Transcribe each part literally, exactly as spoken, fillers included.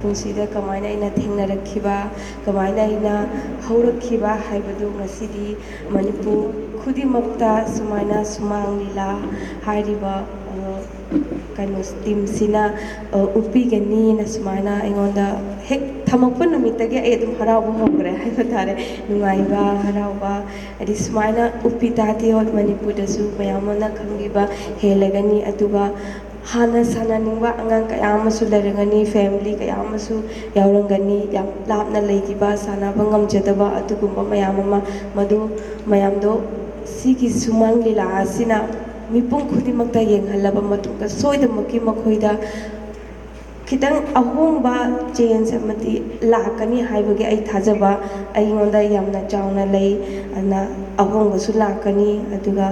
ꯄꯨꯟꯁꯤꯗ ꯀꯃꯥꯏꯅ ꯑꯩꯅ ꯊꯦꯡꯅꯔꯛꯈꯤꯕ, ꯀꯃꯥꯏꯅ ꯑꯩꯅ ꯍꯧꯔꯛꯈꯤꯕ ꯍꯥꯏꯕꯗꯨ ꯉꯁꯤꯗꯤ ꯃꯅꯤꯄꯨꯔ ꯈꯨꯗꯤꯡꯃꯛꯇ ꯁꯨꯃꯥꯏꯅ ꯁꯨꯃꯥꯡ ꯂꯤꯂꯥ ꯍꯥꯏꯔꯤꯕ, ꯑ, ꯀꯩꯅꯣ, ꯇꯤꯝꯁꯤꯅ, ꯑ, ꯎꯠꯄꯤꯒꯅꯤꯅ ꯁꯨꯃꯥꯏꯅ ꯑꯩꯉꯣꯟꯗ ꯍꯦꯛ ꯊꯝꯃꯛꯄ ꯅꯨꯃꯤꯠꯇꯒꯤ ꯑꯩ ꯑꯗꯨꯝ ꯍꯔꯥꯎꯕ ꯍꯧꯈ꯭ꯔꯦ ꯍꯥꯏꯕ ꯇꯥꯔꯦ꯫ ꯅꯨꯡꯉꯥꯏꯕ, ꯍꯔꯥꯎꯕ, ꯍꯥꯏꯗꯤ ꯁꯨꯃꯥꯏꯅ ꯎꯠꯄꯤ ꯇꯥꯔꯗꯤ ꯍꯣꯏ ꯃꯅꯤꯄꯨꯔꯗꯁꯨ ꯃꯌꯥꯝ ꯑꯃꯅ ꯈꯪꯕꯤꯕ ꯍꯦꯜꯂꯒꯅꯤ꯫ ꯑꯗꯨꯒ ꯍꯥꯟꯅ ꯁꯥꯟꯅꯅꯤꯡꯕ ꯑꯉꯥꯡ ꯀꯌꯥ ꯑꯃꯁꯨ ꯂꯩꯔꯝꯒꯅꯤ, ꯐꯦꯃꯤꯂꯤ ꯀꯌꯥ ꯑꯃꯁꯨ ꯌꯥꯎꯔꯝꯒꯅꯤ, ꯌꯥꯝ ꯂꯥꯞꯅ ꯂꯩꯈꯤꯕ, ꯁꯥꯟꯅꯕ ꯉꯝꯖꯗꯕ ꯑꯗꯨꯒꯨꯝꯕ ꯃꯌꯥꯝ ꯑꯃ꯫ ꯃꯗꯨ ꯃꯌꯥꯝꯗꯣ ꯁꯤꯒꯤ ꯁꯨꯃꯥꯡ ꯂꯤꯂꯥ ꯑꯁꯤꯅ ꯃꯤꯄꯨꯝ ꯈꯨꯗꯤꯡꯃꯛꯇ ꯌꯦꯡꯍꯜꯂꯕ ꯃꯇꯨꯡꯗ ꯁꯣꯏꯗꯅꯃꯛꯀꯤ ꯃꯈꯣꯏꯗ ꯈꯤꯇꯪ ꯑꯍꯣꯡꯕ, ꯆꯦꯟꯖ ꯑꯃꯗꯤ ꯂꯥꯛꯀꯅꯤ ꯍꯥꯏꯕꯒꯤ ꯑꯩ ꯊꯥꯖꯕ ꯑꯩꯉꯣꯟꯗ ꯌꯥꯝꯅ ꯆꯥꯎꯅ ꯂꯩ꯫ ꯑꯗꯨꯅ ꯑꯍꯣꯡꯕꯁꯨ ꯂꯥꯛꯀꯅꯤ꯫ ꯑꯗꯨꯒ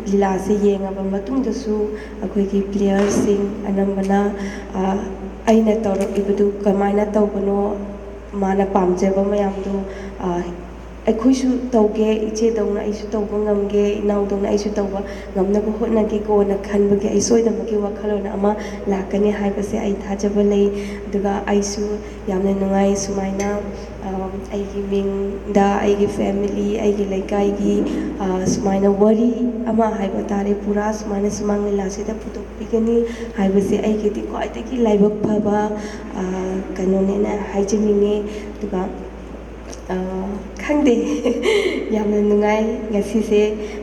ꯂꯤꯂꯥꯁꯦ ꯌꯦꯡꯉꯕ ꯃꯇꯨꯡꯗꯁꯨ ꯑꯩꯈꯣꯏꯒꯤ ꯄ꯭ꯂꯦꯌꯔꯁꯤꯡ ꯑꯅꯝꯕꯅ, ꯑ, ꯑꯩꯅ ꯇꯧꯔꯛꯏꯕꯗꯨ ꯀꯃꯥꯏꯅ ꯇꯧꯕꯅꯣ, ꯃꯥꯅ ꯄꯥꯝꯖꯕ ꯃꯌꯥꯝꯗꯨ, ꯑ, ꯑꯩꯈꯣꯏꯁꯨ ꯇꯧꯒꯦ, ꯏꯆꯦꯗꯧꯅ ꯑꯩꯁꯨ ꯇꯧꯕ ꯉꯝꯒꯦ, ꯏꯅꯥꯎꯗꯧꯅ ꯑꯩꯁꯨ ꯇꯧꯕ ꯉꯝꯅꯕ ꯍꯣꯠꯅꯒꯦꯀꯣꯅ ꯈꯟꯕꯒꯤ ꯑꯩ ꯁꯣꯏꯗꯅꯃꯛꯀꯤ ꯋꯥꯈꯜꯂꯣꯟ ꯑꯃ ꯂꯥꯛꯀꯅꯤ ꯍꯥꯏꯕꯁꯦ ꯑꯩ ꯊꯥꯖꯕ ꯂꯩ꯫ ꯑꯗꯨꯒ ꯑꯩꯁꯨ ꯌꯥꯝꯅ ꯅꯨꯡꯉꯥꯏ ꯁꯨꯃꯥꯏꯅ, ꯑ, ꯑꯩꯒꯤ ꯃꯤꯡꯗ, ꯑꯩꯒꯤ ꯐꯦꯃꯤꯂꯤ, ꯑꯩꯒꯤ ꯂꯩꯀꯥꯏꯒꯤ, ꯑ, ꯁꯨꯃꯥꯏꯅ ꯋꯥꯔꯤ ꯑꯃ ꯍꯥꯏꯕ ꯇꯥꯔꯦ, ꯄꯨꯔꯥ ꯁꯨꯃꯥꯏꯅ ꯁꯨꯃꯥꯡ ꯂꯤꯂꯥꯁꯤꯗ ꯄꯨꯊꯣꯛꯄꯤꯒꯅꯤ ꯍꯥꯏꯕꯁꯦ ꯑꯩꯒꯤꯗꯤ ꯈ꯭ꯋꯥꯏꯗꯒꯤ ꯂꯥꯏꯕꯛ ꯐꯕ, ꯑ, ꯀꯩꯅꯣꯅꯦꯅ ꯍꯥꯏꯖꯅꯤꯡꯉꯤ꯫ ꯑꯗꯨꯒ ꯑ, ꯈꯪꯗꯦ꯫ ꯌꯥꯝꯅ ꯅꯨꯡꯉꯥꯏ ꯉꯁꯤꯁꯦ꯫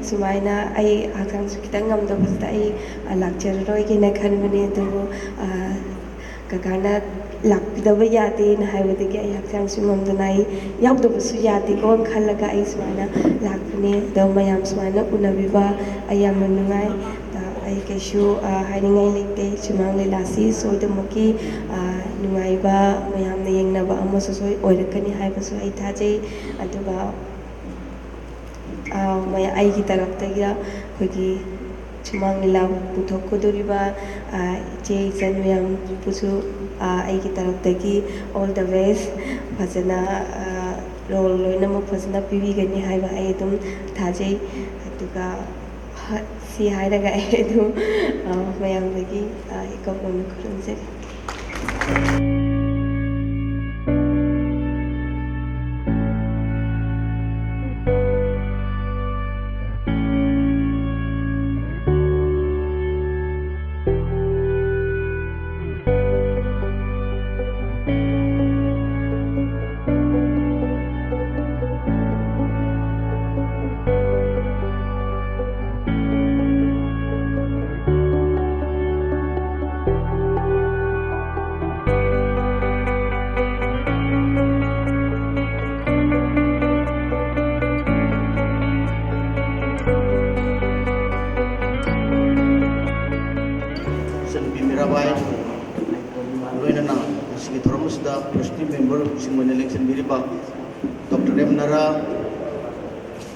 ꯁꯨꯃꯥꯏꯅ ꯑꯩ ꯍꯛꯆꯥꯡꯁꯨ ꯈꯤꯇꯪ ꯉꯝꯗꯕꯁꯤꯗ ꯑꯩ, ꯑ, ꯂꯥꯛꯆꯔꯔꯣꯏꯒꯦꯅ ꯈꯟꯕꯅꯦ, ꯑꯗꯨꯕꯨ, ꯑ, ꯀꯀꯥꯅ ꯂꯥꯛꯄꯤꯗꯕ ꯌꯥꯗꯦꯅ ꯍꯥꯏꯕꯗꯒꯤ ꯑꯩ ꯍꯛꯆꯥꯡꯁꯨ ꯉꯝꯗꯅ ꯑꯩ ꯌꯥꯎꯗꯕꯁꯨ ꯌꯥꯗꯦꯀꯣ ꯈꯜꯂꯒ ꯑꯩ ꯁꯨꯃꯥꯏꯅ ꯂꯥꯛꯄꯅꯦ꯫ ꯑꯗꯣ ꯃꯌꯥꯝ ꯁꯨꯃꯥꯏꯅ ꯎꯅꯕꯤꯕ ꯑꯩ ꯌꯥꯝꯅ ꯅꯨꯡꯉꯥꯏ꯫ ꯑ, ꯑꯩ ꯀꯩꯁꯨ, ꯑ, ꯍꯥꯏꯅꯤꯡꯉꯥꯏ ꯂꯩꯇꯦ꯫ ꯁꯨꯃꯥꯡ ꯂꯤꯂꯥꯁꯤ ꯁꯣꯏꯗꯅꯃꯛꯀꯤ, ꯑ, ꯅꯨꯡꯉꯥꯏꯕ, ꯃꯌꯥꯝꯅ ꯌꯦꯡꯅꯕ ꯑꯃꯁꯨ ꯁꯣꯏ ꯑꯣꯏꯔꯛꯀꯅꯤ ꯍꯥꯏꯕꯁꯨ ꯑꯩ ꯊꯥꯖꯩ꯫ ꯑꯗꯨꯒ, ꯑ, ꯃꯌꯥ-, ꯑꯩꯒꯤ ꯇꯔꯞꯇꯒꯤ ꯑꯩꯈꯣꯏꯒꯤ ꯁꯨꯃꯥꯡ ꯂꯤꯂꯥ ꯄꯨꯊꯣꯛꯀꯗꯧꯔꯤꯕ, ꯑ, ꯏꯆꯦ ꯏꯆꯟ ꯃꯌꯥꯝꯕꯨꯁꯨ, ꯑ, ꯑꯩꯒꯤ ꯇꯔꯞꯇꯒꯤ all the best꯫ ꯐꯖꯅ, ꯑ, ꯔꯣꯜ ꯂꯣꯏꯅꯃꯛ ꯐꯖꯅ ꯄꯤꯕꯤꯒꯅꯤ ꯍꯥꯏꯕ ꯑꯩ ꯑꯗꯨꯝ ꯊꯥꯖꯩ꯫ ꯑꯗꯨꯒ ꯍ-, ꯁꯤ ꯍꯥꯏꯔꯒ ꯑꯩ ꯑꯗꯨꯝ, ꯑ, ꯃꯌꯥꯝꯗꯒꯤ, ꯑ, ꯏꯀꯣꯛ ꯅꯧꯅ ꯈꯨꯔꯨꯝꯖꯔꯤ꯫ ꯃꯔꯨꯞꯁꯤꯡ ꯑꯣꯏꯅ ꯂꯦꯡꯁꯤꯟꯕꯤꯔꯤꯕ doctor M Nara,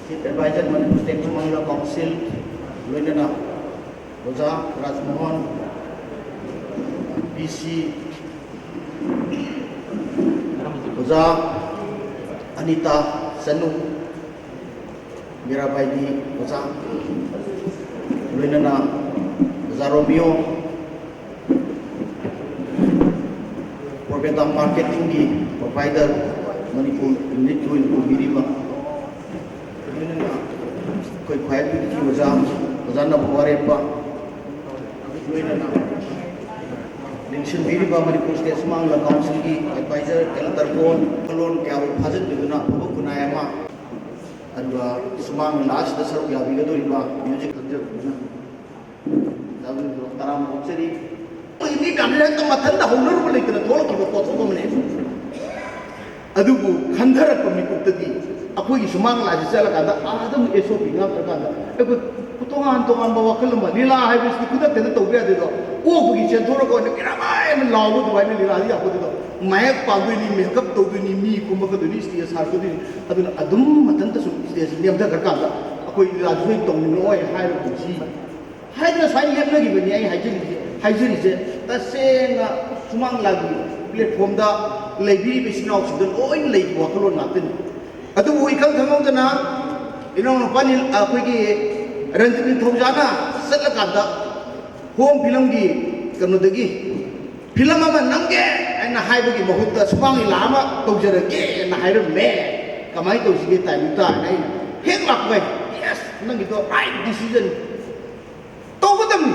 chief adviser Manipur state ꯁꯨꯃꯥꯡ ꯂꯤꯂꯥ ꯀꯥꯎꯟꯁꯤꯜ, ꯂꯣꯏꯅꯅ ꯑꯣꯖꯥ ꯔꯥꯖꯃꯣꯍꯟ, ꯄꯤ ꯁꯤ, ꯑꯣꯖꯥ ꯑꯅꯤꯇꯥ ꯆꯅꯨ, ꯃꯤꯔꯥꯕꯥꯏꯗꯤ ꯑꯣꯖꯥ, ꯂꯣꯏꯅꯅ ꯑꯣꯖꯥ ꯔꯣꯃꯤꯌꯣ, ꯄ꯭ꯔꯣꯕꯦꯇꯥ ꯃꯥꯔꯀꯦꯇꯤꯡꯒꯤ ꯄ꯭ꯔꯣꯚꯥꯏꯗꯔ ꯃꯅꯤꯄꯨꯔ ꯌꯨꯅꯤꯠꯀꯤ ꯑꯣꯏꯅ ꯄꯨꯕꯤꯔꯤꯕ, ꯂꯣꯏꯅꯅ ꯑꯩꯈꯣꯏ ꯈ꯭ꯋꯥꯏ ꯄꯤꯛꯄꯤ ꯑꯣꯖꯥ, ꯑꯣꯖꯥ ꯅꯕ ꯋꯥꯔꯦꯞꯄ, ꯂꯣꯏꯅꯅ ꯂꯤꯡꯁꯤꯟꯕꯤꯔꯤꯕ ꯃꯅꯤꯄꯨꯔ ꯁ꯭ꯇꯦꯠ ꯁꯨꯃꯥꯡ ꯂꯤꯂꯥ ꯀꯥꯎꯟꯁꯤꯜꯒꯤ ꯑꯦꯗꯚꯥꯏꯖꯔ ꯑꯦꯜ ꯇꯔꯕꯣꯟ, ꯋꯥꯈꯜꯂꯣꯟ ꯀꯌꯥꯕꯨ ꯐꯥꯖꯤꯟꯕꯤꯗꯨꯅ ꯑꯐꯕ ꯈꯨꯟꯅꯥꯏ ꯑꯃ, ꯑꯗꯨꯒ ꯁꯨꯃꯥꯡ ꯂꯤꯂꯥ ꯑꯁꯤꯗ ꯁꯔꯨꯛ ꯌꯥꯕꯤꯒꯗꯧꯔꯤꯕ ꯃ꯭ꯌꯨꯖꯤꯛ ꯈꯪꯖꯕꯗꯨꯅ ꯇꯔꯥꯃꯨꯛ ꯑꯣꯛꯆꯔꯤ꯫ ꯑꯩꯈꯣꯏ ꯃꯤ ꯃꯌꯥꯝꯁꯤꯅ ꯍꯦꯛꯇ ꯃꯊꯟꯇ ꯍꯧꯅꯔꯨꯕ ꯂꯩꯇꯅ ꯊꯣꯛꯂꯛꯈꯤꯕ ꯄꯣꯠꯊꯣꯛ ꯑꯃꯅꯦ꯫ ꯑꯗꯨꯕꯨ ꯈꯟꯊꯔꯛꯄ ꯃꯤꯀꯨꯞꯇꯗꯤ ꯑꯩꯈꯣꯏꯒꯤ ꯁꯨꯃꯥꯡ ꯂꯤꯂꯥꯁꯤ ꯆꯠꯂꯀꯥꯟꯗ ꯑꯥꯗ ꯑꯃꯨꯛ ꯑꯦꯁ ꯑꯣ ꯄꯤ ꯉꯥꯛꯇ꯭ꯔꯀꯥꯟꯗ ꯑꯩꯈꯣꯏ ꯇꯣꯉꯥꯟ ꯇꯣꯉꯥꯟꯕ ꯋꯥꯈꯜ ꯑꯃ, ꯂꯤꯂꯥ ꯍꯥꯏꯕꯁꯤꯗꯤ ꯈꯨꯗꯛꯇ ꯍꯦꯛꯇ ꯇꯧꯕ ꯌꯥꯗꯦꯗꯣ꯫ ꯑꯣꯛꯄꯒꯤ ꯆꯦꯟꯊꯣꯔꯛꯄ ꯑꯣꯏꯅ ꯃꯤꯔꯥꯕꯥꯏ ꯑꯃ ꯂꯥꯎꯕ ꯑꯗꯨꯃꯥꯏꯅ ꯂꯤꯂꯥꯗꯤ ꯌꯥꯄꯣꯠꯇꯦꯗꯣ꯫ ꯃꯥꯏꯛ ꯄꯥꯟꯗꯣꯏꯅꯤ, ꯃꯦꯀꯞ ꯇꯧꯗꯣꯏꯅꯤ, ꯃꯤ ꯀꯨꯝꯃꯛꯀꯗꯣꯏꯅꯤ, ꯁ꯭ꯇꯦꯖ ꯁꯥꯔꯛꯀꯗꯣꯏꯅꯤ꯫ ꯑꯗꯨꯅ ꯑꯗꯨꯝ ꯃꯊꯟꯇ ꯁꯨꯝ ꯁ꯭ꯇꯦꯖ ꯅꯦꯝꯊꯈ꯭ꯔꯀꯥꯟꯗ ꯑꯩꯈꯣꯏ ꯂꯤꯂꯥꯁꯤ ꯂꯣꯏ ꯇꯧꯅꯤꯡꯉꯛꯑꯣꯏ ꯍꯥꯏꯔꯒꯨꯝꯁꯤ ꯍꯥꯏꯗꯅ ꯁꯨꯃꯥꯏꯅ ꯂꯦꯞꯅꯈꯤꯕꯅꯤ꯫ ꯑꯩ ꯍꯥꯏꯖꯔꯤꯁꯦ, ꯍꯥꯏꯖꯔꯤꯁꯦ ꯇꯁꯦꯡꯅ ꯁꯨꯃꯥꯡ ꯂꯤꯂꯥꯒꯤ ꯄ꯭ꯂꯦꯠꯐꯣꯝꯗ ꯂꯩꯕꯤꯔꯤꯕ ꯏꯆꯤꯟ ꯏꯅꯥꯎꯁꯤꯡꯗ ꯂꯣꯏꯅ ꯂꯩꯕ ꯋꯥꯈꯜꯂꯣꯟ ꯉꯥꯛꯇꯅꯤ꯫ ꯑꯗꯨꯕꯨ ꯏꯈꯪ ꯈꯪꯍꯧꯗꯅ ꯏꯅꯥꯎꯅꯨꯄꯥ ꯅꯤꯜ-, ꯑꯩꯈꯣꯏꯒꯤ ꯔꯟꯖꯤꯠ ꯅꯤꯡꯊꯧꯖꯥꯅ ꯆꯠꯂꯀꯥꯟꯗ ꯍꯣꯝ ꯐꯤꯂꯝꯒꯤ ꯀꯩꯅꯣꯗꯒꯤ ꯐꯤꯂꯝ ꯑꯃ ꯅꯝꯒꯦ ꯍꯥꯏꯅ ꯍꯥꯏꯕꯒꯤ ꯃꯍꯨꯠꯇ ꯁꯨꯃꯥꯡ ꯂꯤꯂꯥ ꯑꯃ ꯇꯧꯖꯔꯒꯦꯅ ꯍꯥꯏꯔꯝꯃꯦ꯫ ꯀꯃꯥꯏꯅ ꯇꯧꯁꯤꯒꯦ ꯇꯥꯏꯃꯤꯡ ꯇꯥꯔꯅ ꯑꯩꯅ ꯍꯦꯛ ꯂꯥꯛꯄꯒ, "Yes, ꯅꯪꯒꯤꯗꯣ right decision꯫ ꯇꯧꯒꯗꯕꯅꯤ꯫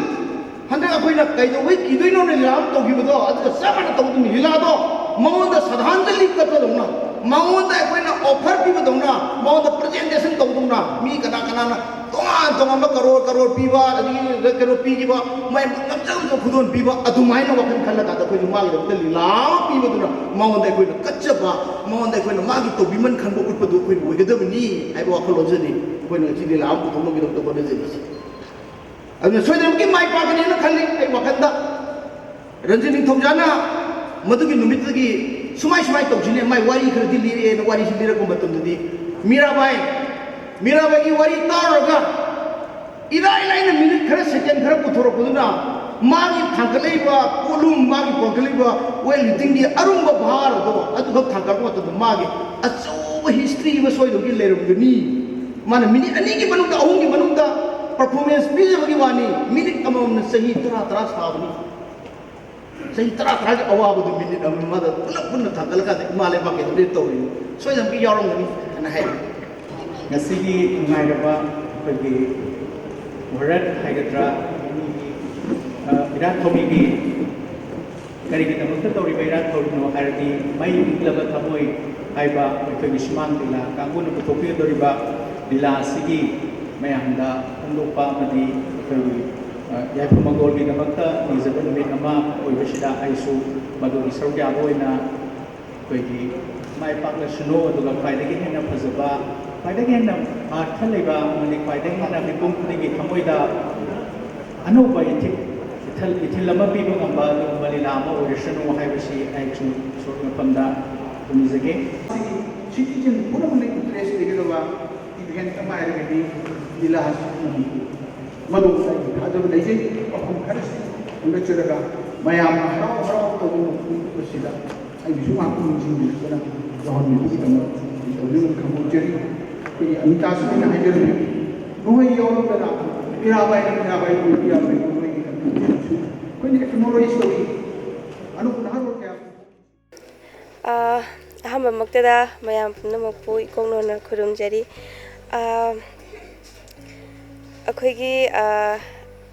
ꯍꯟꯗꯛ ꯑꯩꯈꯣꯏꯅ ꯀꯩꯗꯧꯕꯩ ꯀꯤꯗꯣꯏꯅꯣꯅ ꯂꯤꯂꯥ ꯑꯃ ꯇꯧꯈꯤꯕꯗꯣ, ꯑꯗꯨꯒ ꯆꯞ ꯃꯥꯟꯅ ꯇꯧꯒꯗꯕꯅꯤ꯫ ꯂꯤꯂꯥꯗꯣ ꯃꯉꯣꯟꯗ ꯁ꯭ꯔꯗꯥꯟꯖꯂꯤ ꯀꯠꯄꯗꯧꯅ, ꯃꯉꯣꯟꯗ ꯑꯩꯈꯣꯏꯅ ꯑꯣꯐꯔ ꯄꯤꯕꯗꯧꯅ, ꯃꯉꯣꯟꯗ ꯄ꯭ꯔꯖꯦꯟꯇꯦꯁꯟ ꯇꯧꯗꯧꯅ, ꯃꯤ ꯀꯅꯥ ꯀꯅꯥꯅ ꯇꯣꯉꯥꯟ ꯇꯣꯉꯥꯟꯕ ꯀꯔꯣꯔ ꯀꯔꯣꯔ ꯄꯤꯕ, ꯑꯗꯒꯤ ꯀꯩꯅꯣ ꯄꯤꯈꯤꯕ, ꯃꯥꯏ ꯉꯝꯖ ꯉꯝꯖ ꯈꯨꯗꯣꯜ ꯄꯤꯕ, ꯑꯗꯨꯃꯥꯏꯅ ꯋꯥꯈꯜ ꯈꯜꯂꯀꯥꯟꯗ ꯑꯩꯈꯣꯏꯁꯨ ꯃꯥꯒꯤꯗꯃꯛꯇ ꯂꯤꯂꯥ ꯑꯃ ꯄꯤꯕꯗꯨꯅ ꯃꯉꯣꯟꯗ ꯑꯩꯈꯣꯏꯅ ꯀꯠꯆꯕ, ꯃꯉꯣꯟꯗ ꯑꯩꯈꯣꯏꯅ ꯃꯥꯒꯤ ꯇꯧꯕꯤꯃꯟ ꯈꯪꯕ ꯎꯠꯄꯗꯨ ꯑꯩꯈꯣꯏꯅ ꯑꯣꯏꯒꯗꯕꯅꯤ ꯍꯥꯏꯕ ꯋꯥꯈꯜꯂꯣꯟꯁꯤꯅꯤ ꯑꯩꯈꯣꯏꯅ ꯉꯁꯤ ꯂꯤꯂꯥ ꯑꯃ ꯄꯨꯊꯣꯛꯅꯕꯒꯤꯗꯃꯛꯇ ꯍꯣꯠꯅꯖꯔꯤꯁꯤ꯫ ꯑꯗꯨꯅ ꯁꯣꯏꯗꯅꯃꯛꯀꯤ ꯃꯥꯏ ꯄꯥꯛꯀꯅꯤꯅ ꯈꯜꯂꯤ꯫ ꯑꯩ ꯋꯥꯈꯜꯗ ꯔꯟꯖꯤꯠ ꯅꯤꯡꯊꯧꯖꯥꯅ ꯃꯗꯨꯒꯤ ꯅꯨꯃꯤꯠꯇꯨꯒꯤ ꯁꯨꯃꯥꯏ ꯁꯨꯃꯥꯏ ꯇꯧꯁꯤꯅꯦ, ꯃꯥꯏ ꯋꯥꯔꯤ ꯈꯔꯗꯤ ꯂꯤꯔꯛꯑꯦꯅ ꯋꯥꯔꯤꯁꯤ ꯂꯤꯔꯛꯄ ꯃꯇꯝꯗꯗꯤ, ꯃꯤꯔꯥꯕꯥꯏ, ꯃꯤꯔꯥꯕꯥꯏꯒꯤ ꯋꯥꯔꯤ ꯇꯥꯔꯨꯔꯒ ꯏꯔꯥꯏ ꯂꯥꯏꯅ ꯃꯤꯅꯤꯠ ꯈꯔ, ꯁꯦꯀꯦꯟ ꯈꯔ ꯄꯨꯊꯣꯔꯛꯄꯗꯨꯅ ꯃꯥꯒꯤ ꯊꯥꯡꯒꯠꯂꯛꯏꯕ ꯄꯣꯠꯂꯨꯝ, ꯃꯥꯒꯤ ꯄꯨꯈꯠꯂꯛꯏꯕ ꯋꯦꯠ ꯂꯤꯐꯇꯤꯡꯒꯤ ꯑꯔꯨꯝꯕ ꯚꯥꯔ ꯑꯗꯣ ꯑꯗꯨꯈꯛ ꯊꯥꯡꯒꯠꯂꯛꯄ ꯃꯇꯝꯗ ꯃꯥꯒꯤ ꯑꯆꯧꯕ ꯍꯤꯁꯇ꯭ꯔꯤ ꯑꯃ ꯁꯣꯏꯗꯧꯒꯤ ꯂꯩꯔꯝꯒꯅꯤ꯫ ꯃꯥꯅ ꯃꯤꯅꯤꯠ ꯑꯅꯤꯒꯤ ꯃꯅꯨꯡꯗ, ꯑꯍꯨꯝꯒꯤ ꯃꯅꯨꯡꯗ ꯄꯔꯐꯣꯔꯃꯦꯟꯁ ꯄꯤꯖꯕꯒꯤ ꯋꯥꯅꯤ, ꯃꯤꯅꯤꯠ ꯑꯃꯃꯝꯅ ꯆꯍꯤ ꯇꯔꯥ ꯇꯔꯥ ꯁꯥꯕꯅꯤ꯫ ꯆꯍꯤ ꯇꯔꯥ ꯇꯔꯥꯒꯤ ꯑꯋꯥꯕꯗꯨ ꯃꯤꯅꯤꯠ ꯑꯃ ꯃꯥꯗ ꯄꯨꯂꯞ ꯄꯨꯟꯅ ꯊꯥꯡꯒꯠꯂꯀꯥꯟꯗ ꯏꯃꯥ ꯂꯩꯕꯥꯛꯀꯤ ꯑꯗꯨꯗꯤ ꯇꯧꯔꯤꯅꯤ꯫ ꯁꯣꯏꯗꯅ ꯑꯃꯗꯤ ꯌꯥꯎꯔꯝꯒꯅꯤ ꯍꯥꯏꯅ ꯍꯥꯏ꯫ ꯉꯁꯤꯒꯤ ꯅꯨꯡꯉꯥꯏꯔꯕ ꯑꯩꯈꯣꯏꯒꯤ ꯚꯥꯔꯠ ꯍꯥꯏꯒꯗ꯭ꯔꯥ, ꯑ, ꯏꯔꯥꯠ ꯊꯧꯅꯤꯒꯤ ꯀꯔꯤꯒꯤꯗꯃꯛꯇ ꯇꯧꯔꯤꯕ ꯏꯔꯥꯠ ꯊꯧꯔꯤꯅꯣ ꯍꯥꯏꯔꯗꯤ, ꯃꯩ ꯅꯤꯛꯂꯕ ꯊꯃꯣꯏ ꯍꯥꯏꯕ ꯑꯩꯈꯣꯏꯒꯤ ꯁꯨꯃꯥꯡ ꯂꯤꯂꯥ ꯀꯥꯡꯕꯨꯅ ꯄꯨꯊꯣꯛꯄꯤꯒꯗꯧꯔꯤꯕ ꯂꯤꯂꯥ ꯑꯁꯤꯒꯤ ꯃꯌꯥꯝꯗ ꯐꯣꯡꯗꯣꯛꯄ ꯑꯃꯗꯤ ꯑꯩꯈꯣꯏꯒꯤ, ꯑ, ꯌꯥꯏꯐ ꯃꯪꯒꯣꯜꯒꯤꯗꯃꯛꯇ ꯅꯤꯖꯕ ꯅꯨꯃꯤꯠ ꯑꯃ ꯑꯣꯏꯕꯁꯤꯗ ꯑꯩꯁꯨ ꯃꯗꯨꯒꯤ ꯁꯔꯨꯛ ꯌꯥꯕ ꯑꯣꯏꯅ ꯑꯩꯈꯣꯏꯒꯤ ꯃꯥꯏ ꯄꯥꯛꯂꯁꯅꯨ, ꯑꯗꯨꯒ ꯈ꯭ꯋꯥꯏꯗꯒꯤ ꯍꯦꯟꯅ ꯐꯖꯕ, ꯈ꯭ꯋꯥꯏꯗꯒꯤ ꯍꯦꯟꯅ ꯑꯔꯊ ꯂꯩꯕ ꯑꯃꯗꯤ ꯈ꯭ꯋꯥꯏꯗꯒꯤ ꯍꯦꯟꯅ ꯃꯤꯄꯨꯝ ꯈꯨꯗꯤꯡꯒꯤ ꯊꯃꯣꯏꯗ ꯑꯅꯧꯕ ꯏꯊꯤꯜ, ꯏꯊꯤꯜ, ꯏꯊꯤꯜ ꯑꯃ ꯄꯤꯕ ꯉꯝꯕ ꯑꯗꯨꯒꯨꯝꯕ ꯂꯤꯂꯥ ꯑꯃ ꯑꯣꯏꯔꯁꯅꯨ ꯍꯥꯏꯕꯁꯤ ꯑꯩꯁꯨ ꯏꯁꯣꯔꯒꯤ ꯃꯐꯝꯗ ꯈꯨꯔꯨꯝꯖꯒꯦ꯫ ꯁꯤꯒꯤ citizen ꯄꯨꯝꯅꯃꯛꯅ interest ꯂꯩꯒꯗꯕ event ꯑꯃ ꯍꯥꯏꯔꯒꯗꯤ ꯂꯤꯂꯥ ꯑꯁꯤ ꯃꯅꯤꯄꯨꯔ ꯃꯗꯨꯗ ꯑꯩꯒꯤ ꯊꯥꯖꯕ ꯂꯩꯖꯩ꯫ ꯋꯥꯐꯝ ꯈꯔꯁꯤ ꯍꯣꯡꯗꯣꯛꯆꯔꯒ ꯃꯌꯥꯝꯅ ꯍꯔꯥꯎ ꯍꯔꯥꯎ ꯇꯧꯕ ꯃꯐꯝ ꯑꯁꯤꯗ ꯑꯩꯒꯤꯁꯨ ꯉꯥꯛꯇ ꯅꯤꯡꯁꯤꯡꯕꯤꯔꯛꯇꯅ ꯌꯥꯎꯍꯟꯕꯤꯕꯒꯤꯗꯃꯛ ꯑꯩ ꯇꯧꯖꯕꯅꯤ ꯈꯪꯍꯧꯖꯔꯤ꯫ ꯑꯩꯈꯣꯏꯒꯤ ꯑꯃꯤꯇꯥꯁ ꯑꯣꯏꯅ ꯍꯥꯏꯖꯔꯝꯃꯤ, ꯅꯣꯏ ꯌꯥꯎꯔꯝꯗꯅ ꯃꯤꯔꯥꯕꯥꯏꯅ ꯃꯤꯔꯥꯕꯥꯏ ꯑꯣꯏꯕ ꯌꯥꯔꯣꯏ, ꯅꯣꯏꯒꯤ ꯀꯟꯇ꯭ꯔꯤꯕ꯭ꯌꯨꯁꯟꯁꯨ ꯑꯩꯈꯣꯏꯅ ꯑꯦꯛꯅꯣꯂꯦꯖ ꯇꯧꯏ꯫ ꯑꯅꯧꯕ ꯅꯍꯥꯔꯣꯜ ꯀꯌꯥ ꯑꯥ, ꯑꯍꯥꯟꯕꯃꯛꯇꯗ ꯃꯌꯥꯝ ꯄꯨꯝꯅꯃꯛꯄꯨ ꯏꯀꯣꯛꯅꯣꯟꯅ ꯈꯨꯔꯨꯝꯖꯔꯤ꯫ ꯑꯥ, ꯑꯩꯈꯣꯏꯒꯤ, ꯑꯥ,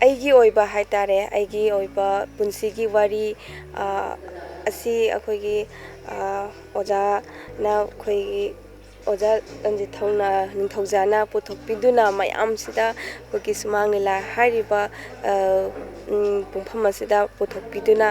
ꯑꯩꯒꯤ ꯑꯣꯏꯕ ꯍꯥꯏ ꯇꯥꯔꯦ, ꯑꯩꯒꯤ ꯑꯣꯏꯕ ꯄꯨꯟꯁꯤꯒꯤ ꯋꯥꯔꯤ, ꯑꯥ, ꯑꯁꯤ ꯑꯩꯈꯣꯏꯒꯤ, ꯑꯥ, ꯑꯣꯖꯥꯅ ꯑꯩꯈꯣꯏꯒꯤ ꯑꯣꯖꯥ ꯔꯟꯖꯤꯠ ꯊꯧꯅ-, ꯅꯤꯡꯊꯧꯖꯥꯅ ꯄꯨꯊꯣꯛꯄꯤꯗꯨꯅ ꯃꯌꯥꯝꯁꯤꯗ ꯑꯩꯈꯣꯏꯒꯤ ꯁꯨꯃꯥꯡ ꯂꯤꯂꯥ ꯍꯥꯏꯔꯤꯕ, ꯑ, ꯎꯝ, ꯄꯨꯡꯐꯝ ꯑꯁꯤꯗ ꯄꯨꯊꯣꯛꯄꯤꯗꯨꯅ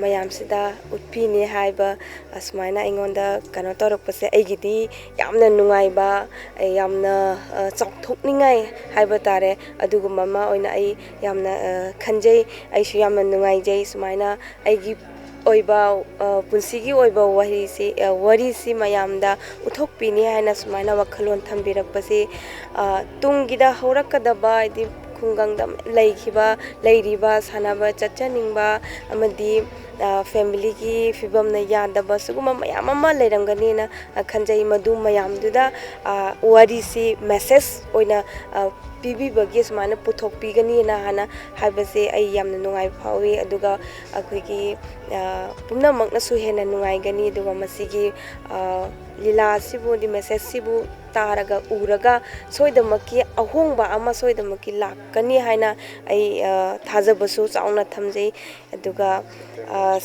ꯃꯌꯥꯝꯁꯤꯗ ꯎꯠꯄꯤꯅꯤ ꯍꯥꯏꯕ ꯑꯁꯨꯃꯥꯏꯅ ꯑꯩꯉꯣꯟꯗ ꯀꯩꯅꯣ ꯇꯧꯔꯛꯄꯁꯦ ꯑꯩꯒꯤꯗꯤ ꯌꯥꯝꯅ ꯅꯨꯡꯉꯥꯏꯕ, ꯌꯥꯝꯅ, ꯑ, ꯆꯥꯎꯊꯣꯛꯅꯤꯡꯉꯥꯏ ꯍꯥꯏꯕ ꯇꯥꯔꯦ, ꯑꯗꯨꯒꯨꯝꯕ ꯑꯃ ꯑꯣꯏꯅ ꯑꯩ ꯌꯥꯝꯅ, ꯑ, ꯈꯟꯖꯩ꯫ ꯑꯩꯁꯨ ꯌꯥꯝꯅ ꯅꯨꯡꯉꯥꯏꯖꯩ ꯁꯨꯃꯥꯏꯅ ꯑꯩꯒꯤ ꯑꯣꯏꯕ, ꯑ, ꯄꯨꯟꯁꯤꯒꯤ ꯑꯣꯏꯕ ꯋꯥꯔꯤꯁꯤ, ꯑ, ꯋꯥꯔꯤꯁꯤ ꯃꯌꯥꯝꯗ ꯎꯠꯊꯣꯛꯄꯤꯅꯤ ꯍꯥꯏꯅ ꯁꯨꯃꯥꯏꯅ ꯋꯥꯈꯜꯂꯣꯟ ꯊꯝꯕꯤꯔꯛꯄꯁꯤ, ꯑ, ꯇꯨꯡꯒꯤꯗ ꯍꯧꯔꯛꯀꯗꯕ, ꯍꯥꯏꯗꯤ ꯈꯨꯡꯒꯪꯗ ꯂꯩꯈꯤꯕ, ꯂꯩꯔꯤꯕ, ꯁꯥꯟꯅꯕ ꯆꯠꯆꯅꯤꯡꯕ ꯑꯃꯗꯤ, ꯑ, ꯐꯦꯃꯤꯂꯤꯒꯤ ꯐꯤꯕꯝꯅ ꯌꯥꯗꯕ ꯁꯤꯒꯨꯝꯕ ꯃꯌꯥꯝ ꯑꯃ ꯂꯩꯔꯝꯒꯅꯤꯅ, ꯑ, ꯈꯟꯖꯩ꯫ ꯃꯗꯨ ꯃꯌꯥꯝꯗꯨꯗ, ꯑ, ꯋꯥꯔꯤꯁꯤ ꯃꯦꯁꯦꯖ ꯑꯣꯏꯅ, ꯑ, ꯄꯤꯕꯤꯕꯒꯤ ꯁꯨꯃꯥꯏꯅ ꯄꯨꯊꯣꯛꯄꯤꯒꯅꯤꯅ ꯍꯥꯟꯅ ꯍꯥꯏꯕꯁꯦ ꯑꯩ ꯌꯥꯝꯅ ꯅꯨꯡꯉꯥꯏꯕ ꯐꯥꯎꯏ꯫ ꯑꯗꯨꯒ ꯑꯩꯈꯣꯏꯒꯤ, ꯑ, ꯄꯨꯝꯅꯃꯛꯅꯁꯨ ꯍꯦꯟꯅ ꯅꯨꯡꯉꯥꯏꯒꯅꯤ꯫ ꯑꯗꯨꯒ ꯃꯁꯤꯒꯤ, ꯑ, ꯂꯤꯂꯥ ꯑꯁꯤꯕꯨ, ꯗꯤ ꯃꯦꯁꯦꯖꯁꯤꯕꯨ ꯇꯥꯔꯒ, ꯎꯔꯒ ꯁꯣꯏꯗꯃꯛꯀꯤ ꯑꯍꯣꯡꯕ ꯑꯃ ꯁꯣꯏꯗꯃꯛꯀꯤ ꯂꯥꯛꯀꯅꯤ ꯍꯥꯏꯅ ꯑꯩ, ꯑ, ꯊꯥꯖꯕꯁꯨ ꯆꯥꯎꯅ ꯊꯝꯖꯩ꯫ ꯑꯗꯨꯒ, ꯑ,